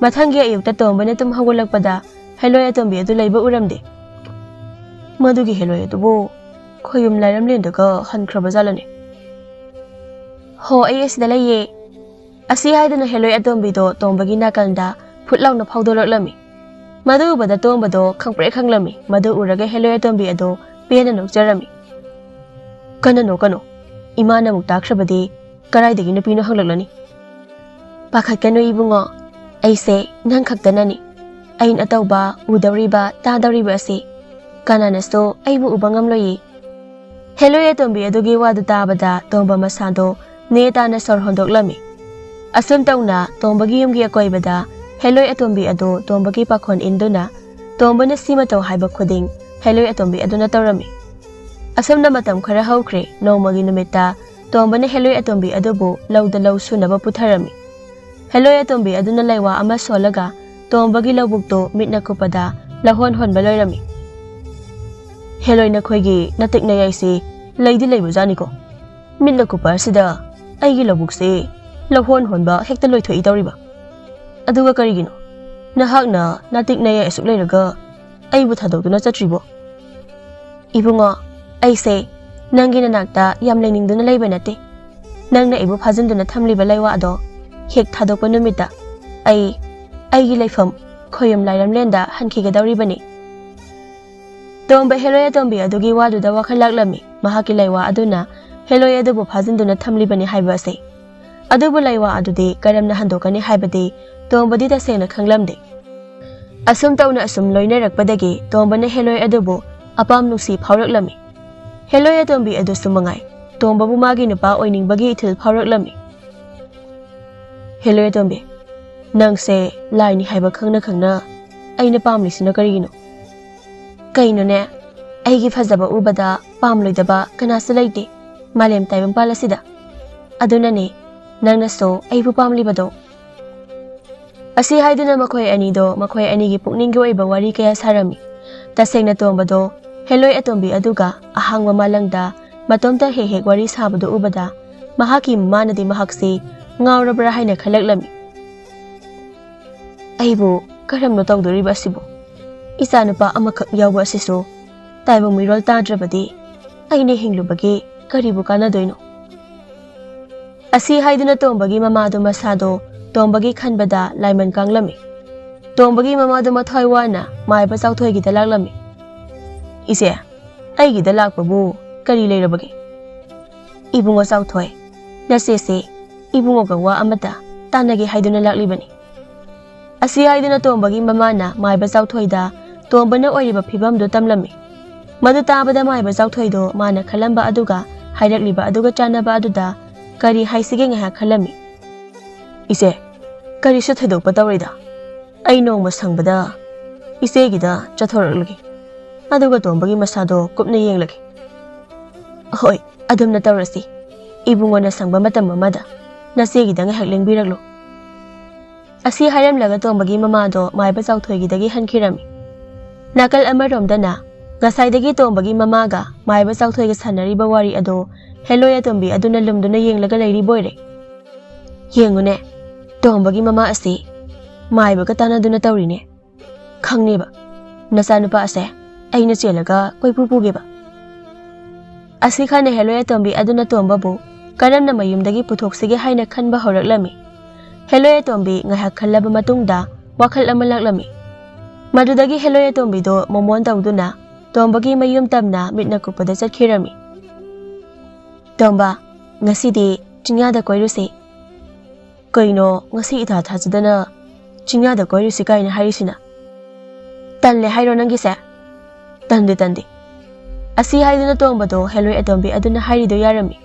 ꯃꯊꯪꯒꯤ ꯑꯌꯨꯛꯇ ꯇꯣꯝꯕꯅ ꯇꯨꯝ ꯍꯧꯒꯠꯂꯛꯄꯗ ꯍꯦꯂꯣꯏ ꯑꯇꯣꯝꯕꯤ ꯑꯗꯨ ꯂꯩꯕ ꯎꯔꯝꯗꯦ꯫ ꯃꯗꯨꯒꯤ ꯍꯦꯂꯣꯏ ꯑꯗꯨꯕꯨ ꯈꯣꯌꯨꯝ ꯂꯥꯏꯔꯝꯂꯦꯟꯗꯒ ꯍꯟꯈ꯭ꯔꯕ ꯖꯥꯠꯂꯅꯦ? ꯍꯣ, ꯑꯩ ꯑꯁꯤꯗ ꯂꯩꯌꯦ꯫ ꯑꯁꯤ ꯍꯥꯏꯗꯨꯅ ꯍꯦꯂꯣꯏ ꯑꯇꯣꯝꯕꯤꯗꯣ ꯇꯣꯝꯕꯒꯤ ꯅꯥꯀꯟꯗ ꯐꯨꯠ ꯂꯥꯎꯅ ꯐꯥꯎꯗꯣꯔꯛꯂꯝꯃꯤ꯫ ꯃꯗꯨ ꯎꯕꯗ ꯇꯣꯝꯕꯗꯣ ꯈꯪꯄ꯭ꯔꯦꯛ ꯈꯪꯂꯝꯃꯤ꯫ ꯃꯗꯨ ꯎꯔꯒ ꯍꯦꯂꯣꯏ ꯑꯇꯣꯝꯕꯤ ꯑꯗꯣ ꯄꯦꯟꯅ ꯅꯣꯛꯆꯔꯝꯃꯤ꯫ "ꯀꯅꯥꯅꯣ, ꯀꯅꯣ? ꯏꯃꯥꯅ ꯑꯃꯨꯛ ꯇꯥꯈ꯭ꯔꯕꯗꯤ ꯀꯗꯥꯏꯗꯒꯤ ꯅꯨꯄꯤꯅꯣ ꯍꯪꯂꯛꯂꯅꯤ?" "ꯄꯥꯈꯠꯀꯅꯨ ꯏꯕꯨꯡꯉꯣ, ꯑꯩꯁꯦ ꯅꯪ ꯈꯛꯇꯅꯅꯤ꯫ ꯑꯩꯅ ꯇꯧꯕ, ꯎꯗꯧꯔꯤꯕ, ꯇꯥꯗꯧꯔꯤꯕ ꯑꯁꯤ ꯀꯅꯥꯅꯁꯨ ꯑꯩꯕꯨ ꯎꯕ ꯉꯝꯂꯣꯏꯌꯦ꯫" ꯍꯦꯂꯣꯏ ꯑꯇꯣꯝꯕꯤ ꯑꯗꯨꯒꯤ ꯋꯥꯗꯨ ꯇꯥꯕꯗ ꯇꯣꯝꯕ ꯃꯁꯥꯗꯣ ꯅꯦ ꯇꯥꯅ ꯁꯣꯔ ꯍꯣꯟꯗꯣꯛꯂꯝꯃꯤ꯫ ꯑꯁꯨꯝ ꯇꯧꯅ ꯇꯣꯝꯕꯒꯤ ꯌꯨꯝꯒꯤ ꯑꯀꯣꯏꯕꯗ ꯍꯦꯂꯣꯏ ꯑꯇꯣꯝꯕꯤ ꯑꯗꯨ ꯇꯣꯝꯕꯒꯤ ꯄꯥꯈꯣꯟ ꯏꯟꯗꯨꯅ ꯇꯣꯝꯕꯅ ꯁꯤꯃ ꯇꯧ ꯍꯥꯏꯕ ꯈꯨꯗꯤꯡ ꯍꯦꯂꯣꯏ ꯑꯇꯣꯝꯕꯤ ꯑꯗꯨꯅ ꯇꯧꯔꯝꯃꯤ꯫ ꯑꯁꯨꯝꯅ ꯃꯇꯝ ꯈꯔ ꯍꯧꯈ꯭ꯔꯦ꯫ ꯅꯣꯡꯃꯒꯤ ꯅꯨꯃꯤꯠꯇ ꯇꯣꯝꯕꯅ ꯍꯦꯂꯣꯏ ꯑꯇꯣꯝꯕꯤ ꯑꯗꯨꯕꯨ ꯂꯧꯗ ꯂꯧ ꯁꯨꯅꯕ ꯄꯨꯊꯔꯝꯃꯤ꯫ ꯍꯦꯂꯣꯏ ꯑꯇꯣꯝꯕꯤ ꯑꯗꯨꯅ ꯂꯩꯋꯥ ꯑꯃ ꯁꯣꯜꯂꯒ ꯇꯣꯝꯕꯒꯤ ꯂꯧꯕꯨꯛꯇꯨ ꯃꯤꯠꯅ ꯀꯨꯞꯄꯗ ꯂꯧꯍꯣꯟ ꯍꯣꯟꯕ ꯂꯣꯏꯔꯝꯃꯤ꯫ "ꯍꯦꯂꯣꯏ, ꯅꯈꯣꯏꯒꯤ ꯅꯥꯇꯤꯛ ꯅꯌꯥꯏꯁꯤ ꯂꯩꯗꯤ ꯂꯩꯕꯖꯥꯠꯅꯤꯀꯣ꯫ ꯃꯤꯠꯅ ꯀꯨꯞꯄ ꯑꯁꯤꯗ ꯑꯩꯒꯤ ꯂꯧꯕꯨꯛꯁꯤ ꯂꯧꯍꯣꯟ ꯍꯣꯟꯕ ꯍꯦꯛꯇ ꯂꯣꯏꯊꯣꯛꯏ ꯇꯧꯔꯤꯕ꯫ ꯑꯗꯨꯒ ꯀꯔꯤꯒꯤꯅꯣ ꯅꯍꯥꯛꯅ ꯅꯥꯇꯤꯛ ꯅꯌꯥꯏ ꯑꯁꯨꯛ ꯂꯩꯔꯒ ꯑꯩꯕꯨ ꯊꯥꯗꯣꯛꯇꯨꯅ ꯆꯠꯇ꯭ꯔꯤꯕꯣ?" "ꯏꯕꯨꯡꯉꯣ, ꯑꯩꯁꯦ ꯅꯪꯒꯤ ꯅꯅꯥꯛꯇ ꯌꯥꯝ ꯂꯩꯅꯤꯡꯗꯨꯅ ꯂꯩꯕ ꯅꯠꯇꯦ꯫ ꯅꯪꯅ ꯑꯩꯕꯨ ꯐꯥꯖꯤꯟꯗꯨꯅ ꯊꯝꯂꯤꯕ ꯂꯩꯋꯥ ꯑꯗꯣ ꯍꯦꯛ ꯊꯥꯗꯣꯛꯄ ꯅꯨꯃꯤꯠꯇ ꯑꯩ ꯑꯩꯒꯤ ꯂꯩꯐꯝ ꯈꯣꯌꯨꯝ ꯂꯥꯏꯔꯝꯂꯦꯟꯗ ꯍꯟꯈꯤꯒꯗꯧꯔꯤꯕꯅꯤ꯫" ꯇꯣꯝꯕ ꯍꯦꯂꯣꯏ ꯑꯇꯣꯝꯕꯤ ꯑꯗꯨꯒꯤ ꯋꯥꯗꯨꯗ ꯋꯥꯈꯜ ꯂꯥꯛꯂꯝꯃꯤ꯫ ꯃꯍꯥꯛꯀꯤ ꯂꯩꯋꯥ ꯑꯗꯨꯅ ꯍꯦꯂꯣꯏ ꯑꯗꯨꯕꯨ ꯐꯥꯖꯤꯟꯗꯨꯅ ꯊꯝꯂꯤꯕꯅꯤ ꯍꯥꯏꯕ ꯑꯁꯤ꯫ ꯑꯗꯨꯕꯨ ꯂꯩꯋꯥ ꯑꯗꯨꯗꯤ ꯀꯔꯝꯅ ꯍꯟꯗꯣꯛꯀꯅꯤ ꯍꯥꯏꯕꯗꯤ ꯇꯣꯝꯕꯗꯤ ꯇꯁꯦꯡꯅ ꯈꯪꯂꯝꯗꯦ꯫ ꯑꯁꯨꯝ ꯇꯧꯅ ꯑꯁꯨꯝ ꯂꯣꯏꯅꯔꯛꯄꯗꯒꯤ ꯇꯣꯝꯕꯅ ꯍꯦꯂꯣꯏ ꯑꯗꯨꯕꯨ ꯑꯄꯥꯝ ꯅꯨꯡꯁꯤ ꯐꯥꯎꯔꯛꯂꯝꯃꯤ꯫ ꯍꯦꯂꯣꯏ ꯑꯇꯣꯝꯕꯤ ꯑꯗꯨꯁꯨ ꯃꯉꯥꯏ, ꯇꯣꯝꯕꯕꯨ ꯃꯥꯒꯤ ꯅꯨꯄꯥ ꯑꯣꯏꯅꯤꯡꯕꯒꯤ ꯏꯊꯤꯜ ꯐꯥꯎꯔꯛꯂꯝꯃꯤ꯫ "ꯍꯦꯂꯣꯏ ꯑꯇꯣꯝꯕꯤ, ꯅꯪꯁꯦ ꯂꯥꯏꯅꯤ ꯍꯥꯏꯕ ꯈꯪꯅ ꯈꯪꯅ ꯑꯩꯅ ꯄꯥꯝꯂꯤꯁꯤꯅ ꯀꯔꯤꯒꯤꯅꯣ?" "ꯀꯩꯅꯣꯅꯦ, ꯑꯩꯒꯤ ꯐꯖꯕ ꯎꯕꯗ ꯄꯥꯝꯂꯣꯏꯗꯕ ꯀꯅꯥꯁꯨ ꯂꯩꯇꯦ ꯃꯥꯂꯦꯝ ꯇꯥꯏꯕꯪꯄꯥꯜ ꯑꯁꯤꯗ꯫ ꯑꯗꯨꯅꯅꯦ ꯅꯪꯅꯁꯨ ꯑꯩꯕꯨ ꯄꯥꯝꯂꯤꯕꯗꯣ꯫" ꯑꯁꯤ ꯍꯥꯏꯗꯨꯅ ꯃꯈꯣꯏ ꯑꯅꯤꯗꯣ ꯃꯈꯣꯏ ꯑꯅꯤꯒꯤ ꯄꯨꯛꯅꯤꯡꯒꯤ ꯑꯣꯏꯕ ꯋꯥꯔꯤ ꯀꯌꯥ ꯁꯥꯔꯝꯃꯤ꯫ ꯇꯁꯦꯡꯅ ꯇꯣꯝꯕꯗꯣ ꯍꯦꯂꯣꯏ ꯑꯇꯣꯝꯕꯤ ꯑꯗꯨꯒ ꯑꯍꯥꯡꯕ ꯃꯥꯂꯪꯗ ꯃꯇꯣꯝꯇ ꯍꯦꯛ ꯍꯦꯛ ꯋꯥꯔꯤ ꯁꯥꯕꯗꯨ ꯎꯕꯗ ꯃꯍꯥꯛꯀꯤ ꯃꯃꯥꯅꯗꯤ ꯃꯍꯥꯛꯁꯤ ꯉꯥꯎꯔꯕ꯭ꯔꯥ ꯍꯥꯏꯅ ꯈꯜꯂꯛꯂꯝꯃꯤ꯫ "ꯑꯩꯕꯨ ꯀꯔꯝꯅ ꯇꯧꯗꯣꯔꯤꯕ ꯑꯁꯤꯕꯨ? ꯏꯆꯥꯅꯨꯄꯥ ꯑꯃꯈꯛ ꯌꯥꯎꯕ ꯑꯁꯤꯁꯨ ꯇꯥꯏꯕꯪ ꯃꯤꯔꯣꯜ ꯇꯥꯗ꯭ꯔꯕꯗꯤ ꯑꯩꯅ ꯍꯤꯡꯂꯨꯕꯒꯤ ꯀꯔꯤꯕꯨ ꯀꯥꯟꯅꯗꯣꯏꯅꯣ?" ꯑꯁꯤ ꯍꯥꯏꯗꯨꯅ ꯇꯣꯝꯕꯒꯤ ꯃꯃꯥꯗꯨ ꯃꯁꯥꯗꯣ ꯇꯣꯝꯕꯒꯤ ꯈꯟꯕꯗ ꯂꯥꯏꯃꯟ ꯀꯥꯡꯂꯝꯃꯤ꯫ ꯇꯣꯝꯕꯒꯤ ꯃꯃꯥꯗꯨ ꯃꯊ꯭ꯋꯥꯏ ꯋꯥꯅ ꯃꯥꯏꯕ ꯆꯥꯎꯊꯣꯏꯒꯤꯗ ꯂꯥꯛꯂꯝꯃꯤ꯫ "ꯏꯆꯦ, ꯑꯩꯒꯤꯗ ꯂꯥꯛꯄꯕꯨ ꯀꯔꯤ ꯂꯩꯔꯕꯒꯦ?" "ꯏꯕꯨꯡꯉꯣ ꯆꯥꯎꯊꯣꯏ, ꯅꯆꯦꯁꯦ ꯏꯕꯨꯡꯉꯣꯒ ꯋꯥ ꯑꯃꯇ ꯇꯥꯟꯅꯒꯦ ꯍꯥꯏꯗꯨꯅ ꯂꯥꯛꯂꯤꯕꯅꯤ꯫" ꯑꯁꯤ ꯍꯥꯏꯗꯨꯅ ꯇꯣꯝꯕꯒꯤ ꯃꯃꯥꯅ ꯃꯥꯏꯕ ꯆꯥꯎꯊꯣꯏꯗ ꯇꯣꯝꯕꯅ ꯑꯣꯏꯔꯤꯕ ꯐꯤꯕꯝꯗꯨ ꯇꯝꯂꯝꯃꯤ꯫ ꯃꯗꯨ ꯇꯥꯕꯗ ꯃꯥꯏꯕ ꯆꯥꯎꯊꯣꯏꯗꯣ ꯃꯥꯅ ꯈꯜꯂꯝꯕ ꯑꯗꯨꯒ ꯍꯥꯏꯔꯛꯂꯤꯕ ꯑꯗꯨꯒ ꯆꯥꯟꯅꯕ ꯑꯗꯨꯗ ꯀꯔꯤ ꯍꯥꯏꯁꯤꯒꯦ ꯉꯥꯏꯍꯥꯛ ꯈꯜꯂꯝꯃꯤ꯫ "ꯏꯆꯦ, ꯀꯔꯤꯁꯨ ꯊꯣꯏꯗꯣꯛꯄ ꯇꯧꯔꯣꯏꯗ꯫ ꯑꯩ ꯅꯣꯡꯃ ꯁꯪꯕꯗ ꯏꯆꯦꯒꯤꯗ ꯆꯠꯊꯣꯔꯛꯂꯒꯦ꯫ ꯑꯗꯨꯒ ꯇꯣꯝꯕꯒꯤ ꯃꯁꯥꯗꯣ ꯀꯨꯞꯅ ꯌꯦꯡꯂꯒꯦ꯫" "ꯍꯣꯏ, ꯑꯗꯨꯝꯅ ꯇꯧꯔꯁꯤ꯫ ꯏꯕꯨꯡꯉꯣꯅ ꯁꯪꯕ ꯃꯇꯝ ꯑꯃꯗ ꯅꯆꯦꯒꯤꯗ ꯉꯥꯏꯍꯥꯛ ꯂꯦꯡꯕꯤꯔꯛꯂꯣ꯫" ꯑꯁꯤ ꯍꯥꯏꯔꯝꯂꯒ ꯇꯣꯝꯕꯒꯤ ꯃꯃꯥꯗꯣ ꯃꯥꯏꯕ ꯆꯥꯎꯊꯣꯏꯒꯤꯗꯒꯤ ꯍꯟꯈꯤꯔꯝꯃꯤ꯫ ꯅꯥꯀꯜ ꯑꯃꯔꯣꯝꯗꯅ ꯉꯁꯥꯏꯗꯒꯤ ꯇꯣꯝꯕꯒꯤ ꯃꯃꯥꯒ ꯃꯥꯏꯕ ꯆꯥꯎꯊꯣꯏꯒ ꯁꯥꯟꯅꯔꯤꯕ ꯋꯥꯔꯤ ꯑꯗꯣ ꯍꯦꯂꯣꯏ ꯑꯇꯣꯝꯕꯤ ꯑꯗꯨꯅ ꯂꯨꯝꯗꯨꯅ ꯌꯦꯡꯂꯒ ꯂꯩꯔꯤꯕꯣꯏꯔꯦ꯫ "ꯌꯦꯡꯉꯨꯅꯦ, ꯇꯣꯝꯕꯒꯤ ꯃꯃꯥ ꯑꯁꯤ ꯃꯥꯏꯕꯒ ꯇꯥꯟꯅꯗꯨꯅ ꯇꯧꯔꯤꯅꯦ꯫ ꯈꯪꯅꯦꯕ, ꯅꯆꯥꯅꯨꯄꯥ ꯑꯁꯦ ꯑꯩꯅ ꯆꯦꯜꯂꯒ ꯀꯣꯏꯄꯨ ꯄꯨꯒꯦꯕ꯫" ꯑꯁꯤ ꯈꯟꯅ ꯍꯦꯂꯣꯏ ꯑꯇꯣꯝꯕꯤ ꯑꯗꯨꯅ ꯇꯣꯝꯕꯕꯨ ꯀꯔꯝꯅ ꯃꯌꯨꯝꯗꯒꯤ ꯄꯨꯊꯣꯛꯁꯤꯒꯦ ꯍꯥꯏꯅ ꯈꯟꯕ ꯍꯧꯔꯛꯂꯝꯃꯤ꯫ ꯍꯦꯂꯣꯏ ꯑꯇꯣꯝꯕꯤ ꯉꯥꯏꯍꯥꯛ ꯈꯜꯂꯕ ꯃꯇꯨꯡꯗ ꯋꯥꯈꯜ ꯑꯃ ꯂꯥꯛꯂꯝꯃꯤ꯫ ꯃꯗꯨꯗꯒꯤ ꯍꯦꯂꯣꯏ ꯑꯇꯣꯝꯕꯤꯗꯣ ꯃꯣꯃꯣꯟ ꯇꯧꯗꯨꯅ ꯇꯣꯝꯕꯒꯤ ꯃꯌꯨꯝ ꯇꯝꯅ ꯃꯤꯠꯅ ꯀꯨꯞꯄꯗ ꯆꯠꯈꯤꯔꯝꯃꯤ꯫ "ꯇꯣꯝꯕ, ꯉꯁꯤꯗꯤ ꯆꯤꯡꯌꯥꯗ ꯀꯣꯏꯔꯨꯁꯤ꯫" "ꯀꯩꯅꯣ, ꯉꯁꯤ ꯏꯊꯥ ꯊꯥꯖꯗꯅ ꯆꯤꯡꯌꯥꯗ ꯀꯣꯏꯔꯨꯁꯤ ꯀꯥꯏꯅ ꯍꯥꯏꯔꯤꯁꯤꯅ? ꯇꯜꯂꯦ ꯍꯥꯏꯔꯣ ꯅꯪꯒꯤꯁꯦ?" "ꯇꯟꯗꯦ, ꯇꯟꯗꯦ꯫" ꯑꯁꯤ ꯍꯥꯏꯗꯨꯅ ꯇꯣꯝꯕꯗꯣ ꯍꯦꯂꯣꯏ ꯑꯇꯣꯝꯕꯤ ꯑꯗꯨꯅ ꯍꯥꯏꯔꯤꯗꯣ ꯌꯥꯔꯝꯃꯤ꯫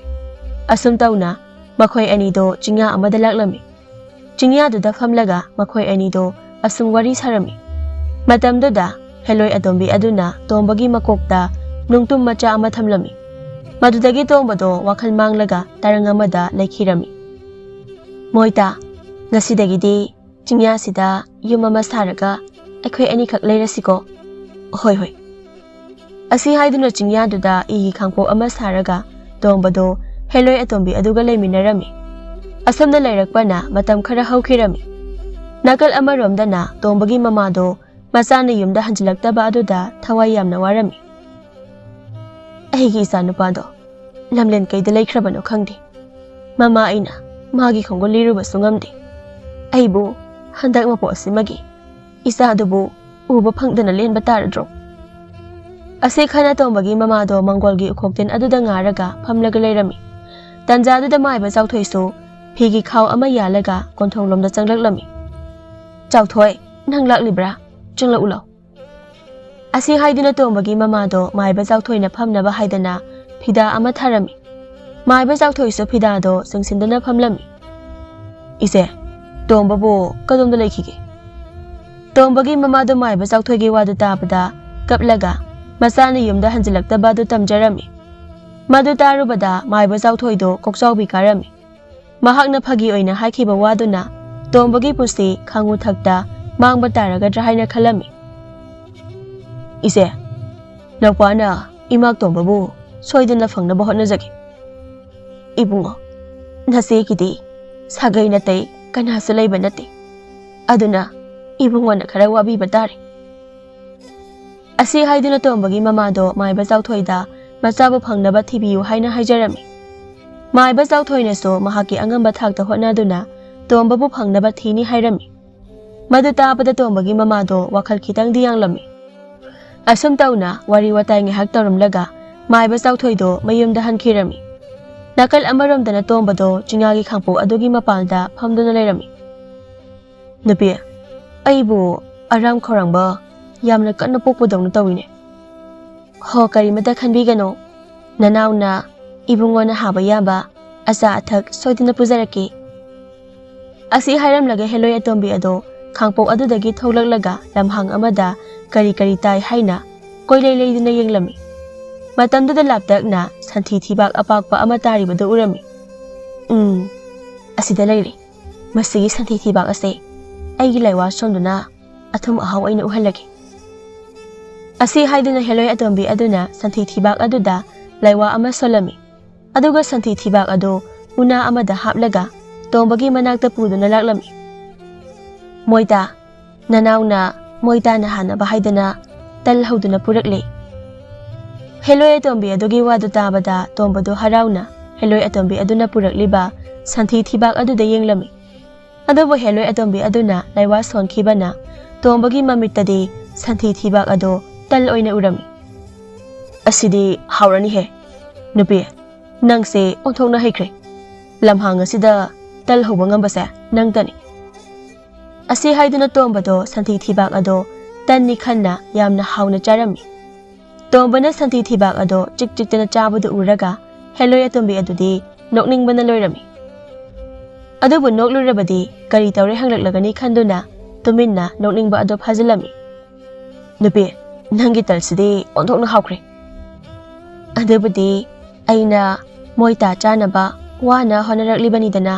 ꯑꯁꯨꯝ ꯇꯧꯅ ꯃꯈꯣꯏ ꯑꯅꯤꯗꯣ ꯆꯤꯡꯌꯥ ꯑꯃꯗ ꯂꯥꯛꯂꯝꯃꯤ꯫ ꯆꯤꯡꯌꯥꯗꯨꯗ ꯐꯝꯂꯒ ꯃꯈꯣꯏ ꯑꯅꯤꯗꯣ ꯑꯁꯨꯝ ꯋꯥꯔꯤ ꯁꯥꯔꯝꯃꯤ꯫ ꯃꯇꯝꯗꯨꯗ ꯍꯦꯂꯣꯏ ꯑꯇꯣꯝꯕꯤ ꯑꯗꯨꯅ ꯇꯣꯝꯕꯒꯤ ꯃꯀꯣꯛꯇ ꯅꯨꯡꯇꯨꯝ ꯃꯆꯥ ꯑꯃ ꯊꯝꯂꯝꯃꯤ꯫ ꯃꯗꯨꯗꯒꯤ ꯇꯣꯝꯕꯗꯣ ꯋꯥꯈꯜ ꯃꯥꯡꯂꯒ ꯇꯔꯪ ꯑꯃꯗ ꯂꯩꯈꯤꯔꯝꯃꯤ꯫ "ꯃꯣꯏꯇꯥ, ꯉꯁꯤꯗꯒꯤꯗꯤ ꯆꯤꯡꯌꯥꯁꯤꯗ ꯌꯨꯝ ꯑꯃ ꯁꯥꯔꯒ ꯑꯩꯈꯣꯏ ꯑꯅꯤꯈꯛ ꯂꯩꯔꯁꯤꯀꯣ?" "ꯍꯣꯏ, ꯍꯣꯏ꯫" ꯑꯁꯤ ꯍꯥꯏꯗꯨꯅ ꯆꯤꯡꯌꯥꯗꯨꯗ ꯏꯒꯤ ꯈꯥꯡꯄꯣꯛ ꯑꯃ ꯁꯥꯔꯒ ꯇꯣꯝꯕꯗꯣ ꯍꯦꯂꯣꯏ ꯑꯇꯣꯝꯕꯤ ꯑꯗꯨꯒ ꯂꯩꯃꯤꯟꯅꯔꯝꯃꯤ꯫ ꯑꯁꯨꯝꯅ ꯂꯩꯔꯛꯄꯅ ꯃꯇꯝ ꯈꯔ ꯍꯧꯈꯤꯔꯝꯃꯤ꯫ ꯅꯥꯀꯜ ꯑꯃꯔꯣꯝꯗꯅ ꯇꯣꯝꯕꯒꯤ ꯃꯃꯥꯗꯣ ꯃꯆꯥꯅ ꯌꯨꯝꯗ ꯍꯟꯖꯤꯜꯂꯛꯇꯕ ꯑꯗꯨꯗ ꯊꯋꯥꯏ ꯌꯥꯝꯅ ꯋꯥꯔꯝꯃꯤ꯫ "ꯑꯩꯒꯤ ꯏꯆꯥꯅꯨꯄꯥꯗꯣ ꯂꯝꯂꯦꯟ ꯀꯩꯗ ꯂꯩꯈ꯭ꯔꯕꯅꯣ ꯈꯪꯗꯦ꯫ ꯃꯃꯥ ꯑꯩꯅ ꯃꯥꯒꯤ ꯈꯣꯡꯒꯨꯜ ꯂꯤꯔꯨꯕꯁꯨ ꯉꯝꯗꯦ꯫ ꯑꯩꯕꯨ ꯍꯟꯗꯛ ꯃꯄꯣꯛ ꯑꯁꯤꯃꯒꯤ ꯏꯆꯥꯗꯨꯕꯨ ꯎꯕ ꯐꯪꯗꯅ ꯂꯦꯟꯕ ꯇꯥꯔꯗ꯭ꯔꯣ?" ꯑꯁꯤ ꯈꯟꯅ ꯇꯣꯝꯕꯒꯤ ꯃꯃꯥꯗꯣ ꯃꯪꯒꯣꯜꯒꯤ ꯎꯈꯣꯛꯇꯦꯟ ꯑꯗꯨꯗ ꯉꯥꯔꯒ ꯐꯝꯂꯒ ꯂꯩꯔꯝꯃꯤ꯫ ꯇꯟꯖꯥꯗꯨꯗ ꯃꯥꯏꯕ ꯆꯥꯎꯊꯣꯏꯁꯨ ꯐꯤꯒꯤ ꯈꯥꯎ ꯑꯃ ꯌꯥꯜꯂꯒ ꯀꯣꯟꯊꯣꯡꯂꯣꯝꯗ ꯆꯪꯂꯛꯂꯝꯃꯤ꯫ "ꯆꯥꯎꯊꯣꯏ, ꯅꯪ ꯂꯥꯛꯂꯤꯕ꯭ꯔꯥ? ꯆꯪꯂꯛꯎ ꯂꯥꯎ꯫" ꯑꯁꯤ ꯍꯥꯏꯗꯨꯅ ꯇꯣꯝꯕꯒꯤ ꯃꯃꯥꯗꯣ ꯃꯥꯏꯕ ꯆꯥꯎꯊꯣꯏꯅ ꯐꯝꯅꯕ ꯍꯥꯏꯗꯅ ꯐꯤꯗꯥ ꯑꯃ ꯊꯥꯔꯝꯃꯤ꯫ ꯃꯥꯏꯕ ꯆꯥꯎꯊꯣꯏꯁꯨ ꯐꯤꯗꯥꯗꯣ ꯆꯪꯁꯤꯟꯗꯨꯅ ꯐꯝꯂꯝꯃꯤ꯫ "ꯏꯆꯦ, ꯇꯣꯝꯕꯕꯨ ꯀꯗꯣꯝꯗ ꯂꯩꯈꯤꯒꯦ?" ꯇꯣꯝꯕꯒꯤ ꯃꯃꯥꯗꯣ ꯃꯥꯏꯕ ꯆꯥꯎꯊꯣꯏꯒꯤ ꯋꯥꯗꯨ ꯇꯥꯕꯗ ꯀꯞꯂꯒ ꯃꯆꯥꯅ ꯌꯨꯝꯗ ꯍꯟꯖꯤꯜꯂꯛꯇꯕ ꯑꯗꯨ ꯇꯝꯖꯔꯝꯃꯤ꯫ ꯃꯗꯨ ꯇꯥꯔꯨꯕꯗ ꯃꯥꯏꯕ ꯆꯥꯎꯊꯣꯏꯗꯣ ꯀꯣꯛꯆꯥꯎꯕꯤ ꯀꯥꯔꯝꯃꯤ꯫ ꯃꯍꯥꯛꯅ ꯐꯥꯒꯤ ꯑꯣꯏꯅ ꯍꯥꯏꯈꯤꯕ ꯋꯥꯗꯨꯅ ꯇꯣꯝꯕꯒꯤ ꯄꯨꯟꯁꯤ ꯈꯥꯉꯨ ꯊꯛꯇ ꯃꯥꯡꯕ ꯇꯥꯔꯒꯗ꯭ꯔꯥ ꯍꯥꯏꯅ ꯈꯜꯂꯝꯃꯤ꯫ "ꯏꯆꯦ, ꯅꯧꯄꯥꯅ ꯏꯃꯥ ꯇꯣꯝꯕꯕꯨ ꯁꯣꯏꯗꯅ ꯐꯪꯅꯕ ꯍꯣꯠꯅꯖꯒꯦ꯫ ꯏꯕꯨꯡꯉꯣ, ꯅꯆꯦꯒꯤꯗꯤ ꯁꯥꯒꯩ ꯅꯥꯇꯩ ꯀꯅꯥꯁꯨ ꯂꯩꯕ ꯅꯠꯇꯦ꯫ ꯑꯗꯨꯅ ꯏꯕꯨꯡꯉꯣꯅ ꯈꯔ ꯋꯥꯕꯤꯕ ꯇꯥꯔꯦ꯫" ꯑꯁꯤ ꯍꯥꯏꯗꯨꯅ ꯇꯣꯝꯕꯒꯤ ꯃꯃꯥꯗꯣ ꯃꯥꯏꯕ ꯆꯥꯎꯊꯣꯏꯗ ꯃꯆꯥꯕꯨ ꯐꯪꯅꯕ ꯊꯤꯕꯤꯌꯨ ꯍꯥꯏꯅ ꯍꯥꯏꯖꯔꯝꯃꯤ꯫ ꯃꯥꯏꯕ ꯆꯥꯎꯊꯣꯏꯅꯁꯨ ꯃꯍꯥꯛꯀꯤ ꯑꯉꯝꯕ ꯊꯥꯛꯇ ꯍꯣꯠꯅꯗꯨꯅ ꯇꯣꯝꯕꯕꯨ ꯐꯪꯅꯕ ꯊꯤꯅꯤ ꯍꯥꯏꯔꯝꯃꯤ꯫ ꯃꯗꯨ ꯇꯥꯕꯗ ꯇꯣꯝꯕꯒꯤ ꯃꯃꯥꯗꯣ ꯋꯥꯈꯜ ꯈꯤꯇꯪꯗꯤ ꯌꯥꯡꯂꯝꯃꯤ꯫ ꯑꯁꯨꯝ ꯇꯧꯅ ꯋꯥꯔꯤ ꯋꯥꯇꯥꯏ ꯉꯥꯏꯍꯥꯛ ꯇꯧꯔꯝꯂꯒ ꯃꯥꯏꯕ ꯆꯥꯎꯊꯣꯏꯗꯣ ꯃꯌꯨꯝꯗ ꯍꯟꯈꯤꯔꯝꯃꯤ꯫ ꯅꯥꯀꯜ ꯑꯃꯔꯣꯝꯗꯅ ꯇꯣꯝꯕꯗꯣ ꯆꯤꯡꯌꯥꯒꯤ ꯈꯥꯡꯄꯣꯛ ꯑꯗꯨꯒꯤ ꯃꯄꯥꯟꯗ ꯐꯝꯗꯨꯅ ꯂꯩꯔꯝꯃꯤ꯫ "ꯅꯨꯄꯤ, ꯑꯩꯕꯨ ꯑꯔꯥꯝ ꯈꯧꯔꯥꯡꯕ ꯌꯥꯝꯅ ꯀꯟꯅ ꯄꯣꯛꯄꯗꯧꯅ ꯇꯧꯏꯅꯦ꯫" "ꯍꯣ, ꯀꯔꯤꯃꯇ ꯈꯟꯕꯤꯒꯅꯨ꯫ ꯅꯅꯥꯎꯅ ꯏꯕꯨꯡꯉꯣꯅ ꯍꯥꯕ ꯌꯥꯕ ꯑꯆꯥ ꯑꯊꯛ ꯁꯣꯏꯗꯅ ꯄꯨꯖꯔꯛꯀꯦ꯫" ꯑꯁꯤ ꯍꯥꯏꯔꯝꯂꯒ ꯍꯦꯂꯣꯏ ꯑꯇꯣꯝꯕꯤ ꯑꯗꯣ ꯈꯥꯡꯄꯣꯛ ꯑꯗꯨꯗꯒꯤ ꯊꯣꯛꯂꯛꯂꯒ ꯂꯝꯍꯥꯡ ꯑꯃꯗ ꯀꯔꯤ ꯀꯔꯤ ꯇꯥꯏ ꯍꯥꯏꯅ ꯀꯣꯏꯂꯩ ꯂꯩꯗꯨꯅ ꯌꯦꯡꯂꯝꯃꯤ꯫ ꯃꯇꯝꯗꯨꯗ ꯂꯥꯞꯇꯛꯅ ꯁꯟꯊꯤ ꯊꯤꯕꯥꯛ ꯑꯄꯥꯛꯄ ꯑꯃ ꯇꯥꯔꯤꯕꯗꯨ ꯎꯔꯝꯃꯤ꯫ "ꯎꯝ, ꯑꯁꯤꯗ ꯂꯩꯔꯦ꯫ ꯃꯁꯤꯒꯤ ꯁꯟꯊꯤ ꯊꯤꯕꯥꯛ ꯑꯁꯦ ꯑꯩꯒꯤ ꯂꯥꯏꯋꯥ ꯁꯣꯝꯗꯨꯅ ꯑꯊꯨꯝ ꯑꯍꯥꯎ ꯑꯣꯏꯅ ꯎꯍꯜꯂꯒꯦ꯫" ꯑꯁꯤ ꯍꯥꯏꯗꯨꯅ ꯍꯦꯂꯣꯏ ꯑꯇꯣꯝꯕꯤ ꯑꯗꯨꯅ ꯁꯟꯊꯤ ꯊꯤꯕꯥꯛ ꯑꯗꯨꯗ ꯂꯥꯏꯋꯥ ꯑꯃ ꯁꯣꯜꯂꯝꯃꯤ꯫ ꯑꯗꯨꯒ ꯁꯟꯊꯤ ꯊꯤꯕꯥꯛ ꯑꯗꯨ ꯎꯅꯥ ꯑꯃꯗ ꯍꯥꯞꯂꯒ ꯇꯣꯝꯕꯒꯤ ꯃꯅꯥꯛꯇ ꯄꯨꯗꯨꯅ ꯂꯥꯛꯂꯝꯃꯤ꯫ "ꯃꯣꯏꯇꯥ, ꯅꯅꯥꯎꯅ ꯃꯣꯏꯇꯥꯅ ꯍꯥꯟꯅꯕ ꯍꯥꯏꯗꯅ ꯇꯜ ꯍꯧꯗꯨꯅ ꯄꯨꯔꯛꯂꯤ꯫" ꯍꯦꯂꯣꯏ ꯑꯇꯣꯝꯕꯤ ꯑꯗꯨꯒꯤ ꯋꯥꯗꯨ ꯇꯥꯕꯗ ꯇꯣꯝꯕꯗꯨ ꯍꯔꯥꯎꯅ ꯍꯦꯂꯣꯏ ꯑꯇꯣꯝꯕꯤ ꯑꯗꯨꯅ ꯄꯨꯔꯛꯂꯤꯕ ꯁꯟꯊꯤ ꯊꯤꯕꯥꯛ ꯑꯗꯨꯗ ꯌꯦꯡꯂꯝꯃꯤ꯫ ꯑꯗꯨꯕꯨ ꯍꯦꯂꯣꯏ ꯑꯇꯣꯝꯕꯤ ꯑꯗꯨꯅ ꯂꯥꯏꯋꯥ ꯁꯣꯟꯈꯤꯕꯅ ꯇꯣꯝꯕꯒꯤ ꯃꯃꯤꯠꯇꯗꯤ ꯁꯟꯊꯤ ꯊꯤꯕꯥꯛ ꯑꯗꯨ ꯇꯜ ꯑꯣꯏꯅ ꯎꯔꯝꯃꯤ꯫ "ꯑꯁꯤꯗꯤ ꯍꯥꯎꯔꯅꯤꯍꯦ꯫ ꯅꯨꯄꯤ, ꯅꯪꯁꯦ ꯑꯣꯟꯊꯣꯛꯅ ꯍꯩꯈ꯭ꯔꯦ꯫ ꯂꯝꯍꯥꯡ ꯑꯁꯤꯗ ꯇꯜ ꯍꯧꯕ ꯉꯝꯕꯁꯦ ꯅꯪꯇꯅꯤ꯫" ꯑꯁꯤ ꯍꯥꯏꯗꯨꯅ ꯇꯣꯝꯕꯗꯣ ꯁꯟꯊꯤ ꯊꯤꯕꯥꯛ ꯑꯗꯣ ꯇꯟꯅꯤ ꯈꯟꯅ ꯌꯥꯝꯅ ꯍꯥꯎꯅ ꯆꯥꯔꯝꯃꯤ꯫ ꯇꯣꯝꯕꯅ ꯁꯟꯊꯤ ꯊꯤꯕꯥꯛ ꯑꯗꯣ ꯆꯤꯛ ꯆꯤꯛꯇꯅ ꯆꯥꯕꯗꯨ ꯎꯔꯒ ꯍꯦꯂꯣꯏ ꯑꯇꯣꯝꯕꯤ ꯑꯗꯨꯗꯤ ꯅꯣꯛꯅꯤꯡꯕꯅ ꯂꯣꯏꯔꯝꯃꯤ꯫ ꯑꯗꯨꯕꯨ ꯅꯣꯛꯂꯨꯔꯕꯗꯤ ꯀꯔꯤ ꯇꯧꯔꯦ ꯍꯪꯂꯛꯂꯒꯅꯤ ꯈꯟꯗꯨꯅ ꯇꯨꯃꯤꯟꯅ ꯅꯣꯛꯅꯤꯡꯕ ꯑꯗꯣ ꯐꯥꯖꯤꯜꯂꯝꯃꯤ꯫ "ꯅꯨꯄꯤ, ꯅꯪꯒꯤ ꯇꯜꯁꯤꯗꯤ ꯑꯣꯟꯊꯣꯛꯅ ꯍꯥꯎꯈ꯭ꯔꯦ꯫ ꯑꯗꯨꯕꯨꯗꯤ ꯑꯩꯅ ꯃꯣꯏꯇꯥ ꯆꯥꯅꯕ ꯋꯥꯅ ꯍꯣꯠꯅꯔꯛꯂꯤꯕꯅꯤꯗꯅ꯫"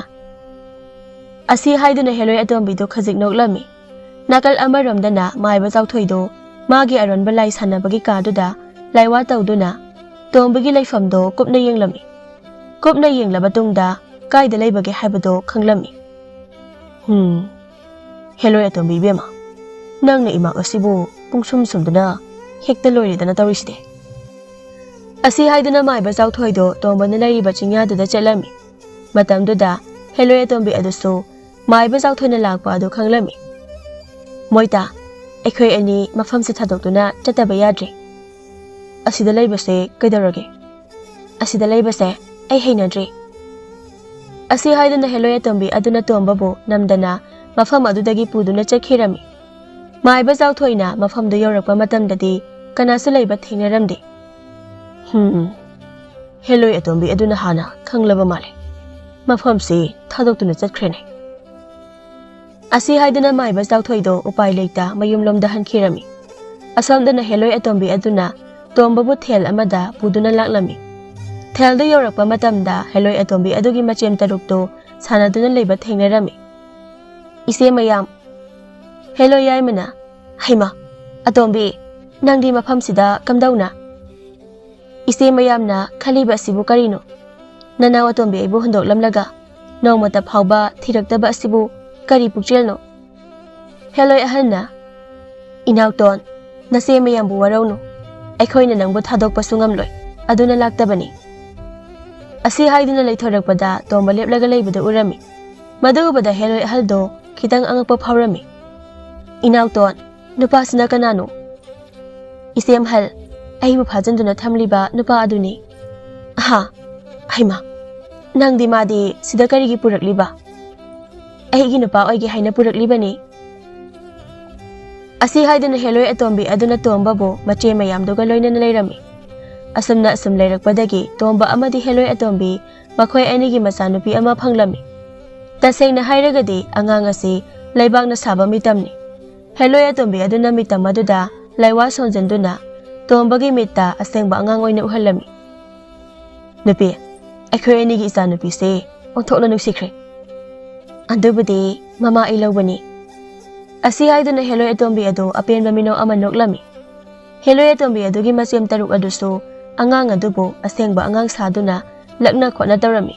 ꯑꯁꯤ ꯍꯥꯏꯗꯨꯅ ꯍꯦꯂꯣꯏ ꯑꯇꯣꯝꯕꯤꯗꯨ ꯈꯖꯤꯛ ꯅꯣꯛꯂꯝꯃꯤ꯫ ꯅꯥꯀꯜ ꯑꯃꯔꯣꯝꯗꯅ ꯃꯥꯏꯕ ꯆꯥꯎꯊꯣꯏꯗꯣ ꯃꯥꯒꯤ ꯑꯔꯣꯟꯕ ꯂꯥꯏ ꯁꯥꯟꯅꯕꯒꯤ ꯀꯥꯗꯨꯗ ꯂꯥꯏꯋꯥ ꯇꯧꯗꯨꯅ ꯇꯣꯝꯕꯒꯤ ꯂꯩꯐꯝꯗꯣ ꯀꯨꯞꯅ ꯌꯦꯡꯂꯝꯃꯤ꯫ ꯀꯨꯞꯅ ꯌꯦꯡꯂꯕ ꯇꯨꯡꯗ ꯀꯥꯏꯗ ꯂꯩꯕꯒꯦ ꯍꯥꯏꯕꯗꯣ ꯈꯪꯂꯝꯃꯤ꯫ "ꯍꯨꯝ, ꯍꯦꯂꯣꯏ ꯑꯇꯣꯝꯕꯤ ꯏꯕꯦꯝꯃ, ꯅꯪꯅ ꯏꯃꯥꯛ ꯑꯁꯤꯕꯨ ꯄꯨꯡꯁꯨꯝ ꯁꯨꯝꯗꯨꯅ ꯍꯦꯛꯇ ꯂꯣꯏꯔꯦꯗꯅ ꯇꯧꯔꯤꯁꯤꯗꯤ꯫" ꯑꯁꯤ ꯍꯥꯏꯗꯨꯅ ꯃꯥꯏꯕ ꯆꯥꯎꯊꯣꯏꯗꯣ ꯇꯣꯝꯕꯅ ꯂꯩꯔꯤꯕ ꯆꯤꯡꯌꯥꯗꯨꯗ ꯆꯠꯂꯝꯃꯤ꯫ ꯃꯇꯝꯗꯨꯗ ꯍꯦꯂꯣꯏ ꯑꯇꯣꯝꯕꯤ ꯑꯗꯨꯁꯨ ꯃꯥꯏꯕ ꯆꯥꯎꯊꯣꯏꯅ ꯂꯥꯛꯄ ꯑꯗꯨ ꯈꯪꯂꯝꯃꯤ꯫ "ꯃꯣꯏꯇꯥ, ꯑꯩꯈꯣꯏ ꯑꯅꯤ ꯃꯐꯝꯁꯦ ꯊꯥꯗꯣꯛꯇꯨꯅ ꯆꯠꯇꯕ ꯌꯥꯗ꯭ꯔꯦ꯫ ꯑꯁꯤꯗ ꯂꯩꯕꯁꯦ ꯀꯩꯗꯧꯔꯒꯦ? ꯑꯁꯤꯗ ꯂꯩꯕꯁꯦ ꯑꯩ ꯍꯩꯅꯗ꯭ꯔꯦ꯫" ꯑꯁꯤ ꯍꯥꯏꯗꯨꯅ ꯍꯦꯂꯣꯏ ꯑꯇꯣꯝꯕꯤ ꯑꯗꯨꯅ ꯇꯣꯝꯕꯕꯨ ꯅꯝꯗꯅ ꯃꯐꯝ ꯑꯗꯨꯗꯒꯤ ꯄꯨꯗꯨꯅ ꯆꯠꯈꯤꯔꯝꯃꯤ꯫ ꯃꯥꯏꯕ ꯆꯥꯎꯊꯣꯏꯅ ꯃꯐꯝꯗꯨ ꯌꯧꯔꯛꯄ ꯃꯇꯝꯗꯗꯤ ꯀꯅꯥꯁꯨ ꯂꯩꯕ ꯊꯦꯡꯅꯔꯝꯗꯦ꯫ "ꯍꯨꯝ, ꯍꯦꯂꯣꯏ ꯑꯇꯣꯝꯕꯤ ꯑꯗꯨꯅ ꯍꯥꯟꯅ ꯈꯪꯂꯕ ꯃꯥꯜꯂꯦ꯫ ꯃꯐꯝꯁꯤ ꯊꯥꯗꯣꯛꯇꯨꯅ ꯆꯠꯈ꯭ꯔꯦꯅꯦ꯫" ꯑꯁꯤ ꯍꯥꯏꯗꯨꯅ ꯃꯥꯏꯕ ꯆꯥꯎꯊꯣꯏꯗꯣ ꯎꯄꯥꯏ ꯂꯩꯇ ꯃꯌꯨꯝꯂꯣꯝꯗ ꯍꯟꯈꯤꯔꯝꯃꯤ꯫ ꯑꯁꯣꯝꯗꯅ ꯍꯦꯂꯣꯏ ꯑꯇꯣꯝꯕꯤ ꯑꯗꯨꯅ ꯇꯣꯝꯕꯕꯨ ꯊꯦꯜ ꯑꯃꯗ ꯄꯨꯗꯨꯅ ꯂꯥꯛꯂꯝꯃꯤ꯫ ꯊꯦꯜꯗꯨ ꯌꯧꯔꯛꯄ ꯃꯇꯝꯗ ꯍꯦꯂꯣꯏ ꯑꯇꯣꯝꯕꯤ ꯑꯗꯨꯒꯤ ꯃꯆꯦꯝ ꯇꯔꯨꯛꯇꯨ ꯁꯥꯟꯅꯗꯨꯅ ꯂꯩꯕ ꯊꯦꯡꯅꯔꯝꯃꯤ꯫ "ꯏꯆꯦ ꯃꯌꯥꯝ, ꯍꯦꯂꯣꯏ ꯌꯥꯏꯃꯅ, ꯍꯩꯃ, ꯑꯇꯣꯝꯕꯤ, ꯅꯪꯗꯤ ꯃꯐꯝꯁꯤꯗ ꯀꯝꯗꯧꯅ? ꯏꯆꯦ ꯃꯌꯥꯝꯅ ꯈꯜꯂꯤꯕ ꯑꯁꯤꯕꯨ ꯀꯔꯤꯅꯣ? ꯅꯅꯥꯎ ꯑꯇꯣꯝꯕꯤ ꯑꯩꯕꯨ ꯍꯨꯟꯗꯣꯛꯂꯝꯂꯒ ꯅꯣꯡꯃꯇ ꯐꯥꯎꯕ ꯊꯤꯔꯛꯇꯕ ꯑꯁꯤꯕꯨ ꯀꯔꯤ ꯄꯨꯛꯆꯦꯜꯅꯣ? ꯍꯦꯂꯣꯏ ꯑꯍꯜꯅ, "ꯏꯅꯥꯎꯇꯣꯟ, ꯅꯆꯦ ꯃꯌꯥꯝꯕꯨ ꯋꯥꯔꯧꯅꯨ꯫ ꯑꯩꯈꯣꯏꯅ ꯅꯪꯕꯨ ꯊꯥꯗꯣꯛꯄꯁꯨ ꯉꯝꯂꯣꯏ꯫ ꯑꯗꯨꯅ ꯂꯥꯛꯇꯕꯅꯤ꯫" ꯑꯁꯤ ꯍꯥꯏꯗꯨꯅ ꯂꯩꯊꯣꯔꯛꯄꯗ ꯇꯣꯝꯕ ꯂꯦꯞꯂꯒ ꯂꯩꯕꯗꯨ ꯎꯔꯝꯃꯤ꯫ ꯃꯗꯨ ꯎꯕꯗ ꯍꯦꯂꯣꯏ ꯑꯍꯜꯗꯣ ꯈꯤꯇꯪ ꯑꯉꯛꯄ ꯐꯥꯎꯔꯝꯃꯤ꯫ "ꯏꯅꯥꯎꯇꯣꯟ, ꯅꯨꯄꯥꯁꯤꯅ ꯀꯅꯥꯅꯣ?" "ꯏꯆꯦꯝꯍꯜ, ꯑꯩꯕꯨ ꯐꯥꯖꯤꯟꯗꯨꯅ ꯊꯝꯂꯤꯕ ꯅꯨꯄꯥ ꯑꯗꯨꯅꯤ꯫" "ꯑꯍꯥ, ꯍꯩꯃꯥ, ꯅꯪꯗꯤ ꯃꯥꯗꯤ ꯁꯤꯗ ꯀꯔꯤꯒꯤ ꯄꯨꯔꯛꯂꯤꯕ?" "ꯑꯩꯒꯤ ꯅꯨꯄꯥ ꯑꯣꯏꯒꯦ ꯍꯥꯏꯅ ꯄꯨꯔꯛꯂꯤꯕꯅꯤ꯫" ꯑꯁꯤ ꯍꯥꯏꯗꯨꯅ ꯍꯦꯂꯣꯏ ꯑꯇꯣꯝꯕꯤ ꯑꯗꯨꯅ ꯇꯣꯝꯕꯕꯨ ꯃꯆꯦ ꯃꯌꯥꯝꯗꯨꯒ ꯂꯣꯏꯅꯅ ꯂꯩꯔꯝꯃꯤ꯫ ꯑꯁꯨꯝꯅ ꯑꯁꯨꯝ ꯂꯩꯔꯛꯄꯗꯒꯤ ꯇꯣꯝꯕ ꯑꯃꯗꯤ ꯍꯦꯂꯣꯏ ꯑꯇꯣꯝꯕꯤ ꯃꯈꯣꯏ ꯑꯅꯤꯒꯤ ꯃꯆꯥꯅꯨꯄꯤ ꯑꯃ ꯐꯪꯂꯝꯃꯤ꯫ ꯇꯁꯦꯡꯅ ꯍꯥꯏꯔꯒꯗꯤ ꯑꯉꯥꯡ ꯑꯁꯤ ꯂꯩꯕꯥꯛꯅ ꯁꯥꯕ ꯃꯤꯇꯝꯅꯤ꯫ ꯍꯦꯂꯣꯏ ꯑꯇꯣꯝꯕꯤ ꯑꯗꯨꯅ ꯃꯤꯇꯝ ꯑꯗꯨꯗ ꯂꯥꯏꯋꯥ ꯁꯣꯟꯖꯤꯟꯗꯨꯅ ꯇꯣꯝꯕꯒꯤ ꯃꯤꯠꯇ ꯑꯁꯦꯡꯕ ꯑꯉꯥꯡ ꯑꯣꯏꯅ ꯎꯍꯜꯂꯝꯃꯤ꯫ "ꯅꯨꯄꯤ, ꯑꯩꯈꯣꯏ ꯑꯅꯤꯒꯤ ꯏꯆꯥꯅꯨꯄꯤꯁꯦ ꯑꯣꯟꯊꯣꯛꯅ ꯅꯨꯡꯁꯤꯈ꯭ꯔꯦ꯫ ꯑꯗꯨꯕꯨꯗꯤ ꯃꯃꯥ ꯑꯩ ꯂꯧꯕꯅꯤ꯫" ꯑꯁꯤ ꯍꯥꯏꯗꯨꯅ ꯍꯦꯂꯣꯏ ꯑꯇꯣꯝꯕꯤ ꯑꯗꯨ ꯑꯄꯦꯟꯕ ꯃꯤꯅꯣꯛ ꯑꯃ ꯅꯣꯛꯂꯝꯃꯤ꯫ ꯍꯦꯂꯣꯏ ꯑꯇꯣꯝꯕꯤ ꯑꯗꯨꯒꯤ ꯃꯆꯦꯝ ꯇꯔꯨꯛ ꯑꯗꯨꯁꯨ ꯑꯉꯥꯡ ꯑꯗꯨꯕꯨ ꯑꯁꯦꯡꯕ ꯑꯉꯥꯡ ꯁꯥꯗꯨꯅ ꯂꯛꯅ ꯈꯣꯠꯅ ꯇꯧꯔꯝꯃꯤ꯫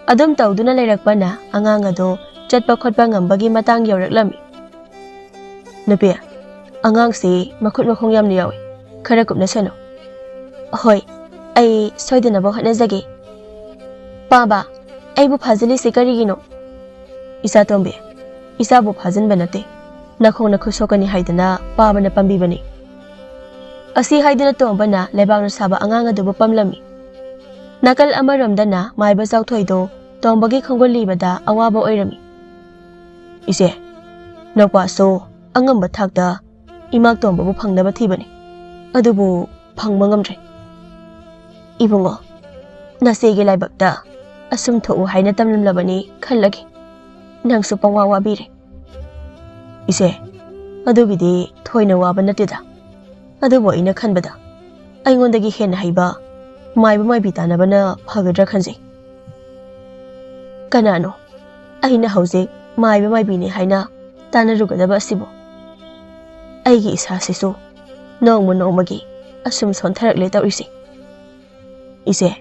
ꯑꯗꯨꯝ ꯇꯧꯗꯨꯅ ꯂꯩꯔꯛꯄꯅ ꯑꯉꯥꯡ ꯑꯗꯨ ꯆꯠꯄ ꯈꯣꯠꯄ ꯉꯝꯕꯒꯤ ꯃꯇꯥꯡ ꯌꯧꯔꯛꯂꯝꯃꯤ꯫ "ꯅꯨꯄꯤ, ꯑꯉꯥꯡꯁꯤ ꯃꯈꯨꯠ ꯃꯈꯣꯡ ꯌꯥꯝꯅ ꯌꯥꯎꯏ, ꯈꯔ ꯀꯨꯞꯅ ꯁꯦꯟꯅꯧ꯫" "ꯍꯣꯏ, ꯑꯩ ꯁꯣꯏꯗꯅꯕ ꯍꯣꯠꯅꯖꯒꯦ꯫" "ꯄꯥꯕ, ꯑꯩꯕꯨ ꯐꯥꯖꯤꯜꯂꯤꯁꯤ ꯀꯔꯤꯒꯤꯅꯣ?" "ꯏꯆꯥꯇꯣꯝꯕꯤ, ꯏꯆꯥꯕꯨ ꯐꯥꯖꯤꯟꯕ ꯅꯠꯇꯦ, ꯅꯈꯣꯡ ꯅꯈꯨꯠ ꯁꯣꯛꯀꯅꯤ ꯍꯥꯏꯗꯅ ꯄꯥꯕꯅ ꯄꯥꯝꯕꯤꯕꯅꯤ꯫" ꯑꯁꯤ ꯍꯥꯏꯗꯨꯅ ꯇꯣꯝꯕꯅ ꯂꯩꯕꯥꯛꯅ ꯁꯥꯕ ꯑꯉꯥꯡ ꯑꯗꯨꯕꯨ ꯄꯝꯂꯝꯃꯤ꯫ ꯅꯥꯀꯜ ꯑꯃꯔꯣꯝꯗꯅ ꯃꯥꯏꯕ ꯆꯥꯎꯊꯣꯏꯗꯣ ꯇꯣꯝꯕꯒꯤ ꯈꯣꯡꯒꯨꯜ ꯂꯤꯕꯗ ꯑꯋꯥꯕ ꯑꯣꯏꯔꯝꯃꯤ꯫ "ꯏꯆꯦ, ꯅꯧꯄꯥꯁꯨ ꯑꯉꯝꯕ ꯊꯥꯛꯇ ꯏꯃꯥ ꯇꯣꯝꯕꯕꯨ ꯐꯪꯅꯕ ꯊꯤꯕꯅꯤ, ꯑꯗꯨꯕꯨ ꯐꯪꯕ ꯉꯝꯗ꯭ꯔꯦ꯫" "ꯏꯕꯨꯡꯉꯣ, ꯅꯆꯦꯒꯤ ꯂꯥꯏꯕꯛꯇ ꯑꯁꯨꯝ ꯊꯣꯛꯎ ꯍꯥꯏꯅ ꯇꯝꯂꯝꯂꯕꯅꯤ ꯈꯜꯂꯒꯦ, ꯅꯪꯁꯨ ꯄꯪꯋꯥ ꯋꯥꯕꯤꯔꯦ꯫" "ꯏꯆꯦ, ꯑꯗꯨꯒꯤꯗꯤ ꯊꯣꯏꯅ ꯋꯥꯕ ꯅꯠꯇꯦꯗ, ꯑꯗꯨꯕꯨ ꯑꯩꯅ ꯈꯟꯕꯗ ꯑꯩꯉꯣꯟꯗꯒꯤ ꯍꯦꯟꯅ ꯍꯩꯕ ꯃꯥꯏꯕ ꯃꯥꯏꯕꯤ ꯇꯥꯟꯅꯕꯅ ꯐꯒꯗ꯭ꯔꯥ ꯈꯟꯖꯩ꯫" "ꯀꯅꯥꯅꯣ ꯑꯩꯅ ꯍꯧꯖꯤꯛ ꯃꯥꯏꯕ ꯃꯥꯏꯕꯤꯅꯤ ꯍꯥꯏꯅ ꯇꯥꯟꯅꯔꯨꯒꯗꯕ ꯑꯁꯤꯕꯨ? ꯑꯩꯒꯤ ꯏꯁꯥꯁꯤꯁꯨ ꯅꯣꯡꯃ ꯅꯣꯡꯃꯒꯤ ꯑꯁꯨꯝ ꯁꯣꯟꯊꯔꯛꯂꯦ ꯇꯧꯔꯤꯁꯦ꯫ ꯏꯆꯦ,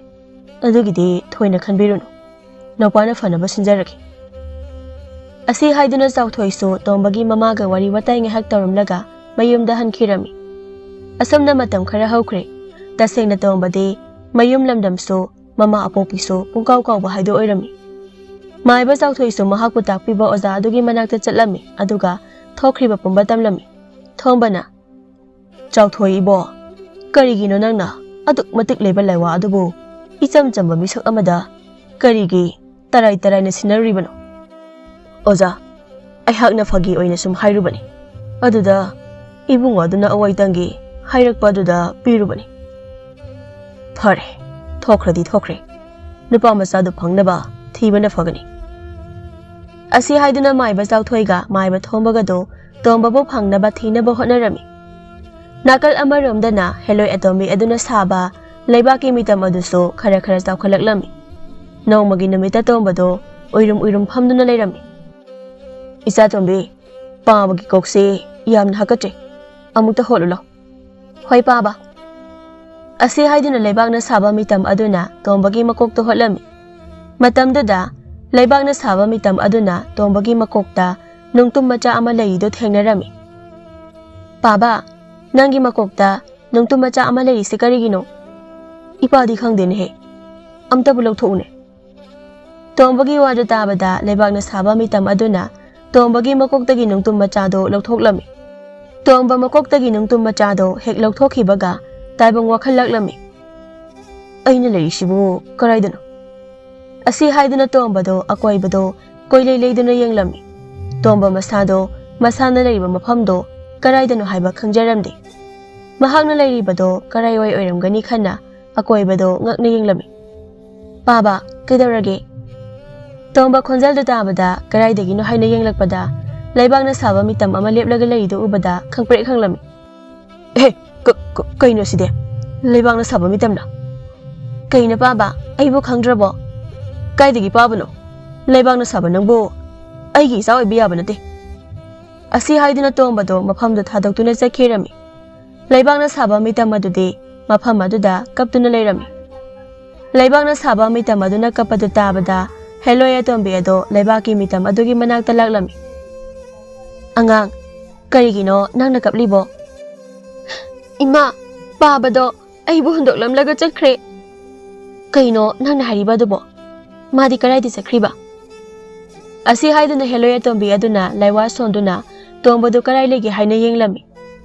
ꯑꯗꯨꯒꯤꯗꯤ ꯊꯣꯏꯅ ꯈꯟꯕꯤꯔꯨꯅꯨ, ꯅꯧꯄꯥꯅ ꯐꯅꯕ ꯁꯤꯟꯖꯔꯒꯦ꯫ ꯑꯁꯤ ꯍꯥꯏꯗꯨꯅ ꯆꯥꯎꯊꯣꯏꯁꯨ ꯇꯣꯝꯕꯒꯤ ꯃꯃꯥꯒ ꯋꯥꯔꯤ ꯋꯥꯇꯥꯏ ꯉꯥꯏꯍꯥꯛ ꯇꯧꯔꯝꯂꯒ ꯃꯌꯨꯝꯗ ꯍꯟꯈꯤꯔꯝꯃꯤ꯫ ꯑꯁꯨꯝꯅ ꯃꯇꯝ ꯈꯔ ꯍꯧꯈ꯭ꯔꯦ꯫ ꯇꯁꯦꯡꯅ ꯇꯣꯝꯕꯗꯤ ꯃꯌꯨꯝ ꯂꯝꯗꯝꯁꯨ ꯃꯃꯥ ꯑꯄꯣꯛꯄꯤꯁꯨ ꯄꯨꯡꯀꯥꯎ ꯀꯥꯎꯕ ꯍꯥꯏꯗꯨ ꯑꯣꯏꯔꯝꯃꯤ꯫ ꯃꯥꯏꯕ ꯆꯥꯎꯊꯣꯏꯁꯨ ꯃꯍꯥꯛꯄꯨ ꯇꯥꯛꯄꯤꯕ ꯑꯣꯖꯥ ꯑꯗꯨꯒꯤ ꯃꯅꯥꯛꯇ ꯆꯠꯂꯝꯃꯤ, ꯑꯗꯨꯒ ꯊꯣꯛꯈ꯭ꯔꯤꯕ ꯄꯨꯝꯕ ꯇꯝꯂꯝꯃꯤ꯫ ꯊꯣꯝꯕꯅ, "ꯆꯥꯎꯊꯣꯏ ꯏꯕꯣ, ꯀꯔꯤꯒꯤꯅꯣ ꯅꯪꯅ ꯑꯗꯨꯛ ꯃꯇꯤꯛ ꯂꯩꯕ ꯂꯥꯏꯋꯥ ꯑꯗꯨꯕꯨ ꯏꯆꯝ ꯆꯝꯕ ꯃꯤꯁꯛ ꯑꯃꯗ ꯀꯔꯤꯒꯤ ꯇꯔꯥꯏ ꯇꯔꯥꯏꯅ ꯁꯤꯟꯅꯔꯨꯔꯤꯕꯅꯣ?" "ꯑꯣꯖꯥ, ꯑꯩꯍꯥꯛꯅ ꯐꯥꯒꯤ ꯑꯣꯏꯅ ꯁꯨꯝ ꯍꯥꯏꯔꯨꯕꯅꯤ꯫ ꯑꯗꯨꯗ ꯏꯕꯨꯡꯉꯣ ꯑꯗꯨꯅ ꯑꯋꯥꯏꯇꯪꯒꯤ ꯍꯥꯏꯔꯛꯄ ꯑꯗꯨꯗ ꯄꯤꯔꯨꯕꯅꯤ꯫ ꯐꯔꯦ, ꯊꯣꯛꯈ꯭ꯔꯗꯤ ꯊꯣꯛꯈ꯭ꯔꯦ꯫ ꯅꯨꯄꯥ ꯃꯆꯥꯗꯨ ꯐꯪꯅꯕ ꯊꯤꯕꯅ ꯐꯒꯅꯤ꯫" ꯑꯁꯤ ꯍꯥꯏꯗꯨꯅ ꯃꯥꯏꯕ ꯆꯥꯎꯊꯣꯏꯒ ꯃꯥꯏꯕ ꯊꯣꯝꯕꯒꯗꯣ ꯇꯣꯝꯕꯕꯨ ꯐꯪꯅꯕ ꯊꯤꯅꯕ ꯍꯣꯠꯅꯔꯝꯃꯤ꯫ ꯅꯥꯀꯜ ꯑꯃꯔꯣꯝꯗꯅ ꯍꯦꯂꯣꯏ ꯑꯇꯣꯝꯕꯤ ꯑꯗꯨꯅ ꯁꯥꯕ ꯂꯩꯕꯥꯛꯀꯤ ꯃꯤꯇꯝ ꯑꯗꯨꯁꯨ ꯈꯔ ꯈꯔ ꯆꯥꯎꯈꯠꯂꯛꯂꯝꯃꯤ꯫ ꯅꯣꯡꯃꯒꯤ ꯅꯨꯃꯤꯠꯇ ꯇꯣꯝꯕꯗꯣ ꯎꯏꯔꯨꯝ ꯎꯏꯔꯨꯝ ꯐꯝꯗꯨꯅ ꯂꯩꯔꯝꯃꯤ꯫ "ꯏꯆꯥ ꯇꯣꯝꯕꯤ, ꯄꯥꯕꯒꯤ ꯀꯣꯛꯁꯤ ꯌꯥꯝꯅ ꯍꯥꯀꯠꯆꯩ꯫ ꯑꯃꯨꯛꯇ ꯍꯣꯠꯂꯨ ꯂꯥꯎ꯫" "ꯍꯣꯏ ꯄꯥꯕ꯫" ꯑꯁꯤ ꯍꯥꯏꯗꯨꯅ ꯂꯩꯕꯥꯛꯅ ꯁꯥꯕ ꯃꯤꯇꯝ ꯑꯗꯨꯅ ꯇꯣꯝꯕꯒꯤ ꯃꯀꯣꯛꯇ ꯍꯣꯠꯂꯝꯃꯤ꯫ ꯃꯇꯝꯗꯨꯗ ꯂꯩꯕꯥꯛꯅ ꯁꯥꯕ ꯃꯤꯇꯝ ꯑꯗꯨꯅ ꯇꯣꯝꯕꯒꯤ ꯃꯀꯣꯛꯇ ꯅꯨꯡꯇꯨꯝ ꯃꯆꯥ ꯑꯃ ꯂꯩꯔꯤꯗꯨ ꯊꯦꯡꯅꯔꯝꯃꯤ꯫ "ꯄꯥꯕ, ꯅꯪꯒꯤ ꯃꯀꯣꯛꯇ ꯅꯨꯡꯇꯨꯝ ꯃꯆꯥ ꯑꯃ ꯂꯩꯔꯤꯁꯤ ꯀꯔꯤꯒꯤꯅꯣ?" "ꯏꯄꯥꯗꯤ ꯈꯪꯗꯦꯅꯦꯍꯦ꯫ ꯑꯝꯇꯕꯨ ꯂꯧꯊꯣꯛꯎꯅꯦ꯫" ꯇꯣꯝꯕꯒꯤ ꯋꯥꯗꯨ ꯇꯥꯕꯗ ꯂꯩꯕꯥꯛꯅ ꯁꯥꯕ ꯃꯤꯇꯝ ꯑꯗꯨꯅ ꯇꯣꯝꯕꯒꯤ ꯃꯀꯣꯛꯇꯒꯤ ꯅꯨꯡꯇꯨꯝ ꯃꯆꯥꯗꯣ ꯂꯧꯊꯣꯛꯂꯝꯃꯤ꯫ ꯇꯣꯝꯕ ꯃꯀꯣꯛꯇꯒꯤ ꯅꯨꯡꯇꯨꯝ ꯃꯆꯥꯗꯣ ꯍꯦꯛ ꯂꯧꯊꯣꯛꯈꯤꯕꯒ ꯇꯥꯏꯕꯪ ꯋꯥꯈꯜ ꯂꯥꯛꯂꯝꯃꯤ꯫ "ꯑꯩꯅ ꯂꯩꯔꯤꯁꯤꯕꯨ ꯀꯗꯥꯏꯗꯅꯣ?" ꯑꯁꯤ ꯍꯥꯏꯗꯨꯅ ꯇꯣꯝꯕꯗꯣ ꯑꯀꯣꯏꯕꯗꯣ ꯀꯣꯏꯂꯩ ꯂꯩꯗꯨꯅ ꯌꯦꯡꯂꯝꯃꯤ꯫ ꯇꯣꯝꯕ ꯃꯁꯥꯗꯣ ꯃꯁꯥꯅ ꯂꯩꯔꯤꯕ ꯃꯐꯝꯗꯣ ꯀꯗꯥꯏꯗꯅꯣ ꯍꯥꯏꯕ ꯈꯪꯖꯔꯝꯗꯦ꯫ ꯃꯍꯥꯛꯅ ꯂꯩꯔꯤꯕꯗꯣ ꯀꯗꯥꯏꯋꯥꯏ ꯑꯣꯏꯔꯝꯒꯅꯤ ꯈꯟꯅ ꯑꯀꯣꯏꯕꯗꯣ ꯉꯛꯅ ꯌꯦꯡꯂꯝꯃꯤ꯫ "ꯄꯥꯕ, ꯀꯩꯗꯧꯔꯒꯦ?" ꯇꯣꯝꯕ ꯈꯣꯟꯖꯦꯜꯗꯨ ꯇꯥꯕꯗ ꯀꯗꯥꯏꯗꯒꯤꯅꯣ ꯍꯥꯏꯅ ꯌꯦꯡꯂꯛꯄꯗ ꯂꯩꯕꯥꯛꯅ ꯁꯥꯕ ꯃꯤꯇꯝ ꯑꯃ ꯂꯦꯞꯂꯒ ꯂꯩꯔꯤꯗꯨ ꯎꯕꯗ ꯈꯪꯄ꯭ꯔꯦꯛ ꯈꯪꯂꯝꯃꯤ꯫ "ꯑꯦ, ꯀ-, ꯀ-, ꯀꯩꯅꯣ ꯁꯤꯗꯤ? ꯂꯩꯕꯥꯛꯅ ꯁꯥꯕ ꯃꯤꯇꯝꯂ?" "ꯀꯩꯅꯣ ꯄꯥꯕ, ꯑꯩꯕꯨ ꯈꯪꯗ꯭ꯔꯕꯣ? ꯀꯥꯏꯗꯒꯤ ꯄꯥꯕꯅꯣ? ꯂꯩꯕꯥꯛꯅ ꯁꯥꯕ ꯅꯪꯕꯨ ꯑꯩꯒꯤ ꯏꯆꯥ ꯑꯣꯏꯕ ꯌꯥꯕ ꯅꯠꯇꯦ꯫" ꯑꯁꯤ ꯍꯥꯏꯗꯨꯅ ꯇꯣꯝꯕꯗꯣ ꯃꯐꯝꯗꯨ ꯊꯥꯗꯣꯛꯇꯨꯅ ꯆꯠꯈꯤꯔꯝꯃꯤ꯫ ꯂꯩꯕꯥꯛꯅ ꯁꯥꯕ ꯃꯤꯇꯝ ꯑꯗꯨꯗꯤ ꯃꯐꯝ ꯑꯗꯨꯗ ꯀꯞꯇꯨꯅ ꯂꯩꯔꯝꯃꯤ꯫ ꯂꯩꯕꯥꯛꯅ ꯁꯥꯕ ꯃꯤꯇꯝ ꯑꯗꯨꯅ ꯀꯞꯄꯗꯨ ꯇꯥꯕꯗ ꯍꯦꯂꯣꯏ ꯑꯇꯣꯝꯕꯤ ꯑꯗꯣ ꯂꯩꯕꯥꯛꯀꯤ ꯃꯤꯇꯝ ꯑꯗꯨꯒꯤ ꯃꯅꯥꯛꯇ ꯂꯥꯛꯂꯝꯃꯤ꯫ "ꯑꯉꯥꯡ, ꯀꯔꯤꯒꯤꯅꯣ ꯅꯪꯅ ꯀꯞꯂꯤꯕꯣ?" "ꯏꯃꯥ, ꯄꯥꯕꯗꯣ ꯑꯩꯕꯨ ꯍꯨꯟꯗꯣꯛꯂꯝꯂꯒ ꯆꯠꯈ꯭ꯔꯦ꯫" "ꯀꯩꯅꯣ ꯅꯪꯅ ꯍꯥꯏꯔꯤꯕ ꯑꯗꯨꯕꯣ? ꯃꯥꯗꯤ ꯀꯗꯥꯏꯗ ꯆꯠꯈ꯭ꯔꯤꯕ?" ꯑꯁꯤ ꯍꯥꯏꯗꯨꯅ ꯍꯦꯂꯣꯏ ꯑꯇꯣꯝꯕꯤ ꯑꯗꯨꯅ ꯂꯥꯏꯋꯥ ꯁꯣꯟꯗꯨꯅ ꯇꯣꯝꯕꯗꯨ ꯀꯗꯥꯏ ꯂꯩꯒꯦ ꯍꯥꯏꯅ ꯌꯦꯡꯂꯝꯃꯤ꯫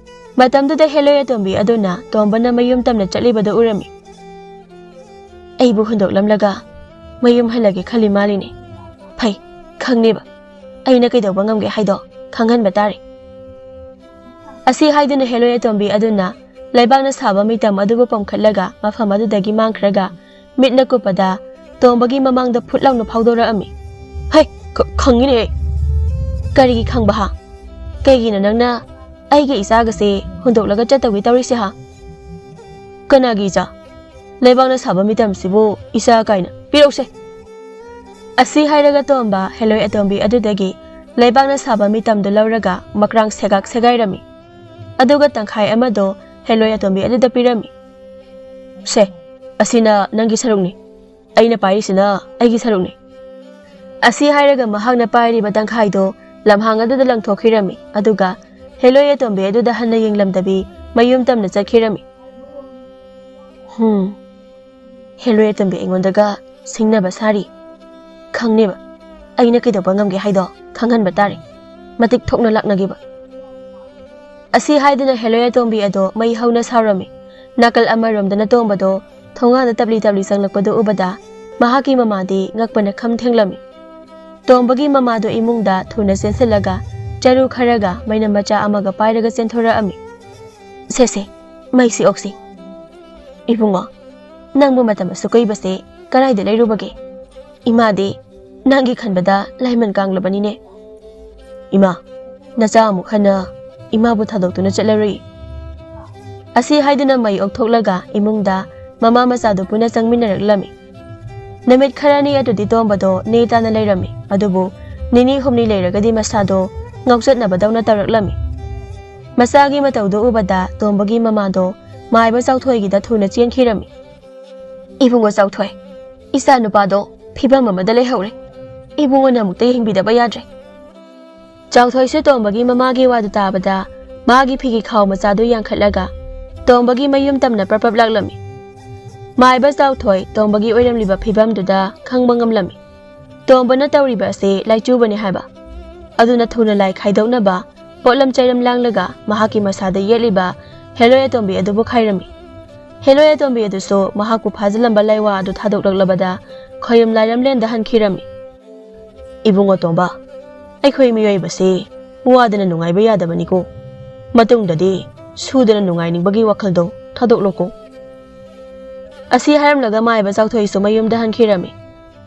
ꯃꯇꯝꯗꯨꯗ ꯍꯦꯂꯣꯏ ꯑꯇꯣꯝꯕꯤ ꯑꯗꯨꯅ ꯇꯣꯝꯕꯅ ꯃꯌꯨꯝ ꯇꯝꯅ ꯆꯠꯂꯤꯕꯗꯨ ꯎꯔꯝꯃꯤ꯫ "ꯑꯩꯕꯨ ꯍꯨꯟꯗꯣꯛꯂꯝꯂꯒ ꯃꯌꯨꯝ ꯍꯜꯂꯒꯦ ꯈꯜꯂꯤ ꯃꯥꯜꯂꯤꯅꯦ꯫ ꯐꯩ, ꯈꯪꯅꯦꯕ꯫ ꯑꯩꯅ ꯀꯩꯗꯧꯕ ꯉꯝꯒꯦ ꯍꯥꯏꯗꯣ ꯈꯪꯍꯟꯕ ꯇꯥꯔꯦ꯫" ꯑꯁꯤ ꯍꯥꯏꯗꯨꯅ ꯍꯦꯂꯣꯏ ꯑꯇꯣꯝꯕꯤ ꯑꯗꯨꯅ ꯂꯩꯕꯥꯛꯅ ꯁꯥꯕ ꯃꯤꯇꯝ ꯑꯗꯨꯕꯨ ꯄꯣꯝꯈꯠꯂꯒ ꯃꯐꯝ ꯑꯗꯨꯗꯒꯤ ꯃꯥꯡꯈ꯭ꯔꯒ ꯃꯤꯠꯅ ꯀꯨꯞꯄꯗ ꯇꯣꯝꯕꯒꯤ ꯃꯃꯥꯡꯗ ꯐꯨꯠ ꯂꯥꯎꯅ ꯐꯥꯎꯗꯣꯔꯛꯑꯝꯃꯤ꯫ "ꯍꯩ, ꯈ-, ꯈꯪꯉꯤꯅꯦ ꯑꯩ꯫" "ꯀꯔꯤꯒꯤ ꯈꯪꯕ ꯍꯥ? ꯀꯩꯒꯤꯅꯣ ꯅꯪꯅ ꯑꯩꯒꯤ ꯏꯆꯥꯒꯁꯦ ꯍꯨꯟꯗꯣꯛꯂꯒ ꯆꯠꯇꯧꯒꯦ ꯇꯧꯔꯤꯁꯦ ꯍꯥ?" "ꯀꯅꯥꯒꯤ ꯏꯆꯥ? ꯂꯩꯕꯥꯛꯅ ꯁꯥꯕ ꯃꯤꯇꯝꯁꯤꯕꯨ ꯏꯆꯥ ꯀꯥꯏꯅ? ꯄꯤꯔꯛꯎꯁꯦ꯫" ꯑꯁꯤ ꯍꯥꯏꯔꯒ ꯇꯣꯝꯕ ꯍꯦꯂꯣꯏ ꯑꯇꯣꯝꯕꯤ ꯑꯗꯨꯗꯒꯤ ꯂꯩꯕꯥꯛꯅ ꯁꯥꯕ ꯃꯤꯇꯝꯗꯨ ꯂꯧꯔꯒ ꯃꯀ꯭ꯔꯥꯡ ꯁꯦꯒꯥꯛ ꯁꯦꯒꯥꯏꯔꯝꯃꯤ꯫ ꯑꯗꯨꯒ ꯇꯪꯈꯥꯏ ꯑꯃꯗꯣ ꯍꯦꯂꯣꯏ ꯑꯇꯣꯝꯕꯤ ꯑꯗꯨꯗ ꯄꯤꯔꯝꯃꯤ꯫ "ꯁꯦ, ꯑꯁꯤꯅ ꯅꯪꯒꯤ ꯁꯔꯨꯛꯅꯤ꯫ ꯑꯩꯅ ꯄꯥꯏꯔꯤꯁꯤꯅ ꯑꯩꯒꯤ ꯁꯔꯨꯛꯅꯤ꯫" ꯑꯁꯤ ꯍꯥꯏꯔꯒ ꯃꯍꯥꯛꯅ ꯄꯥꯏꯔꯤꯕ ꯇꯪꯈꯥꯏꯗꯣ ꯂꯝꯍꯥꯡ ꯑꯗꯨꯗ ꯂꯪꯊꯣꯛꯈꯤꯔꯝꯃꯤ꯫ ꯑꯗꯨꯒ ꯍꯦꯂꯣꯏ ꯑꯇꯣꯝꯕꯤ ꯑꯗꯨꯗ ꯍꯟꯅ ꯌꯦꯡꯂꯝꯗꯕꯤ ꯃꯌꯨꯝ ꯇꯝꯅ ꯆꯠꯈꯤꯔꯝꯃꯤ꯫ "ꯍꯨꯝ, ꯍꯦꯂꯣꯏ ꯑꯇꯣꯝꯕꯤ ꯑꯩꯉꯣꯟꯗꯒ ꯁꯤꯡꯅꯕ ꯁꯥꯔꯤ꯫ ꯈꯪꯅꯦꯕ, ꯑꯩꯅ ꯀꯩꯗꯧꯕ ꯉꯝꯒꯦ ꯍꯥꯏꯗꯣ ꯈꯪꯍꯟꯕ ꯇꯥꯔꯦ꯫ ꯃꯇꯤꯛ ꯊꯣꯛꯅ ꯂꯥꯛꯅꯒꯦꯕ꯫" ꯑꯁꯤ ꯍꯥꯏꯗꯨꯅ ꯍꯦꯂꯣꯏ ꯑꯇꯣꯝꯕꯤ ꯑꯗꯣ ꯃꯩ ꯍꯧꯅ ꯁꯥꯎꯔꯝꯃꯤ꯫ ꯅꯥꯀꯜ ꯑꯃꯔꯣꯝꯗꯅ ꯇꯣꯝꯕꯗꯣ ꯊꯣꯡꯒꯥꯟꯗ ꯇꯞꯂꯤ ꯇꯞꯂꯤ ꯆꯪꯂꯛꯄꯗꯨ ꯎꯕꯗ ꯃꯍꯥꯛꯀꯤ ꯃꯃꯥꯗꯤ ꯉꯛꯄꯅ ꯈꯝ ꯊꯦꯡꯂꯝꯃꯤ꯫ ꯇꯣꯝꯕꯒꯤ ꯃꯃꯥꯗꯣ ꯏꯃꯨꯡꯗ ꯊꯨꯅ ꯆꯦꯟꯁꯤꯜꯂꯒ ꯆꯔꯨ ꯈꯔꯒ ꯃꯩꯅꯝ ꯃꯆꯥ ꯑꯃꯒ ꯄꯥꯏꯔꯒ ꯆꯦꯟꯊꯣꯔꯛꯑꯝꯃꯤ꯫ "ꯁꯦ ꯁꯦ, ꯃꯩꯁꯤ ꯑꯣꯛꯁꯤ꯫ ꯏꯕꯨꯡꯉꯣ, ꯅꯪꯕꯨ ꯃꯇꯝ ꯑꯁꯨꯛ ꯀꯨꯏꯕꯁꯦ ꯀꯗꯥꯏꯗ ꯂꯩꯔꯨꯕꯒꯦ? ꯏꯃꯥꯗꯤ ꯅꯪꯒꯤ ꯈꯟꯕꯗ ꯂꯥꯏꯃꯟ ꯀꯥꯡꯂꯕꯅꯤꯅꯦ꯫" "ꯏꯃꯥ, ꯅꯆꯥ ꯑꯃꯨꯛ ꯍꯟꯅ ꯏꯃꯥꯕꯨ ꯊꯥꯗꯣꯛꯇꯨꯅ ꯆꯠꯂꯔꯣꯏ꯫" ꯑꯁꯤ ꯍꯥꯏꯗꯨꯅ ꯃꯩ ꯑꯣꯛꯊꯣꯛꯂꯒ ꯏꯃꯨꯡꯗ ꯃꯃꯥ ꯃꯆꯥꯗꯨ ꯄꯨꯟꯅ ꯆꯪꯃꯤꯟꯅꯔꯛꯂꯝꯃꯤ꯫ ꯅꯨꯃꯤꯠ ꯈꯔꯅꯤ ꯑꯗꯨꯗꯤ ꯇꯣꯝꯕꯗꯣ ꯅꯦ ꯇꯥꯅ ꯂꯩꯔꯝꯃꯤ꯫ ꯑꯗꯨꯕꯨ ꯅꯤꯅꯤ ꯍꯨꯝꯅꯤ ꯂꯩꯔꯒꯗꯤ ꯃꯁꯥꯗꯣ ꯉꯥꯎꯆꯠꯅꯕꯗꯧꯅ ꯇꯧꯔꯛꯂꯝꯃꯤ꯫ ꯃꯆꯥꯒꯤ ꯃꯇꯧꯗꯨ ꯎꯕꯗ ꯇꯣꯝꯕꯒꯤ ꯃꯃꯥꯗꯣ ꯃꯥꯏꯕ ꯆꯥꯎꯊꯣꯏꯒꯤꯗ ꯊꯨꯅ ꯆꯦꯟꯈꯤꯔꯝꯃꯤ꯫ "ꯏꯕꯨꯡꯉꯣ ꯆꯥꯎꯊꯣꯏ, ꯏꯆꯥ ꯅꯨꯄꯥꯗꯣ ꯐꯤꯕꯝ ꯑꯃꯗ ꯂꯩꯍꯧꯔꯦ꯫ ꯏꯕꯨꯡꯉꯣꯅ ꯑꯃꯨꯛꯇ ꯌꯦꯡꯕꯤꯗꯕ ꯌꯥꯗ꯭ꯔꯦ꯫" ꯆꯥꯎꯊꯣꯏꯁꯨ ꯇꯣꯝꯕꯒꯤ ꯃꯃꯥꯒꯤ ꯋꯥꯗꯨ ꯇꯥꯕꯗ ꯃꯥꯒꯤ ꯐꯤꯒꯤ ꯈꯥꯎ ꯃꯆꯥꯗꯨ ꯌꯥꯡꯈꯠꯂꯒ ꯇꯣꯝꯕꯒꯤ ꯃꯌꯨꯝ ꯇꯝꯅ ꯄ꯭ꯔꯞ ꯄ꯭ꯔꯞ ꯂꯥꯛꯂꯝꯃꯤ꯫ ꯃꯥꯏꯕ ꯆꯥꯎꯊꯣꯏ ꯇꯣꯝꯕꯒꯤ ꯑꯣꯏꯔꯝꯂꯤꯕ ꯐꯤꯕꯝꯗꯨꯗ ꯈꯪꯕ ꯉꯝꯂꯝꯃꯤ꯫ ꯇꯣꯝꯕꯅ ꯇꯧꯔꯤꯕ ꯑꯁꯤ ꯂꯥꯏꯆꯨꯕꯅꯤ ꯍꯥꯏꯕ꯫ ꯑꯗꯨꯅ ꯊꯨꯅ ꯂꯥꯏ ꯈꯥꯏꯗꯣꯛꯅꯕ ꯄꯣꯠꯂꯝ ꯆꯩꯔꯝ ꯂꯥꯡꯂꯒ ꯃꯍꯥꯛꯀꯤ ꯃꯁꯥꯗ ꯌꯦꯠꯂꯤꯕ ꯍꯦꯂꯣꯏ ꯑꯇꯣꯝꯕꯤ ꯑꯗꯨꯕꯨ ꯈꯥꯏꯔꯝꯃꯤ꯫ ꯍꯦꯂꯣꯏ ꯑꯇꯣꯝꯕꯤ ꯑꯗꯨꯁꯨ ꯃꯍꯥꯛꯄꯨ ꯐꯥꯖꯤꯜꯂꯝꯕ ꯂꯥꯏꯋꯥ ꯑꯗꯨ ꯊꯥꯗꯣꯛꯂꯛꯂꯕꯗ ꯈꯣꯌꯨꯝ ꯂꯥꯏꯔꯝꯂꯦꯟꯗ ꯍꯟꯈꯤꯔꯝꯃꯤ꯫ "ꯏꯕꯨꯡꯉꯣ ꯇꯣꯝꯕ, ꯑꯩꯈꯣꯏ ꯃꯤꯑꯣꯏꯕꯁꯤ ꯋꯥꯗꯅ ꯅꯨꯡꯉꯥꯏꯕ ꯌꯥꯗꯕꯅꯤꯀꯣ꯫ ꯃꯇꯨꯡꯗꯗꯤ ꯁꯨꯗꯅ ꯅꯨꯡꯉꯥꯏꯅꯤꯡꯕꯒꯤ ꯋꯥꯈꯜꯗꯣ ꯊꯥꯗꯣꯛꯂꯣꯀꯣ꯫" ꯑꯁꯤ ꯍꯥꯏꯔꯝꯂꯒ ꯃꯥꯏꯕ ꯆꯥꯎꯊꯣꯏꯁꯨ ꯃꯌꯨꯝꯗ ꯍꯟꯈꯤꯔꯝꯃꯤ꯫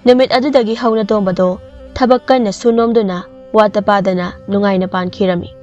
ꯅꯨꯃꯤꯠ ꯑꯗꯨꯗꯒꯤ ꯍꯧꯅ ꯇꯣꯝꯕꯗꯣ ꯊꯕꯛ ꯀꯟꯅ ꯁꯨ ꯅꯣꯝꯗꯨꯅ ꯋꯥꯠꯇ ꯄꯥꯗꯅ ꯅꯨꯡꯉꯥꯏꯅ ꯄꯥꯟꯈꯤꯔꯝꯃꯤ꯫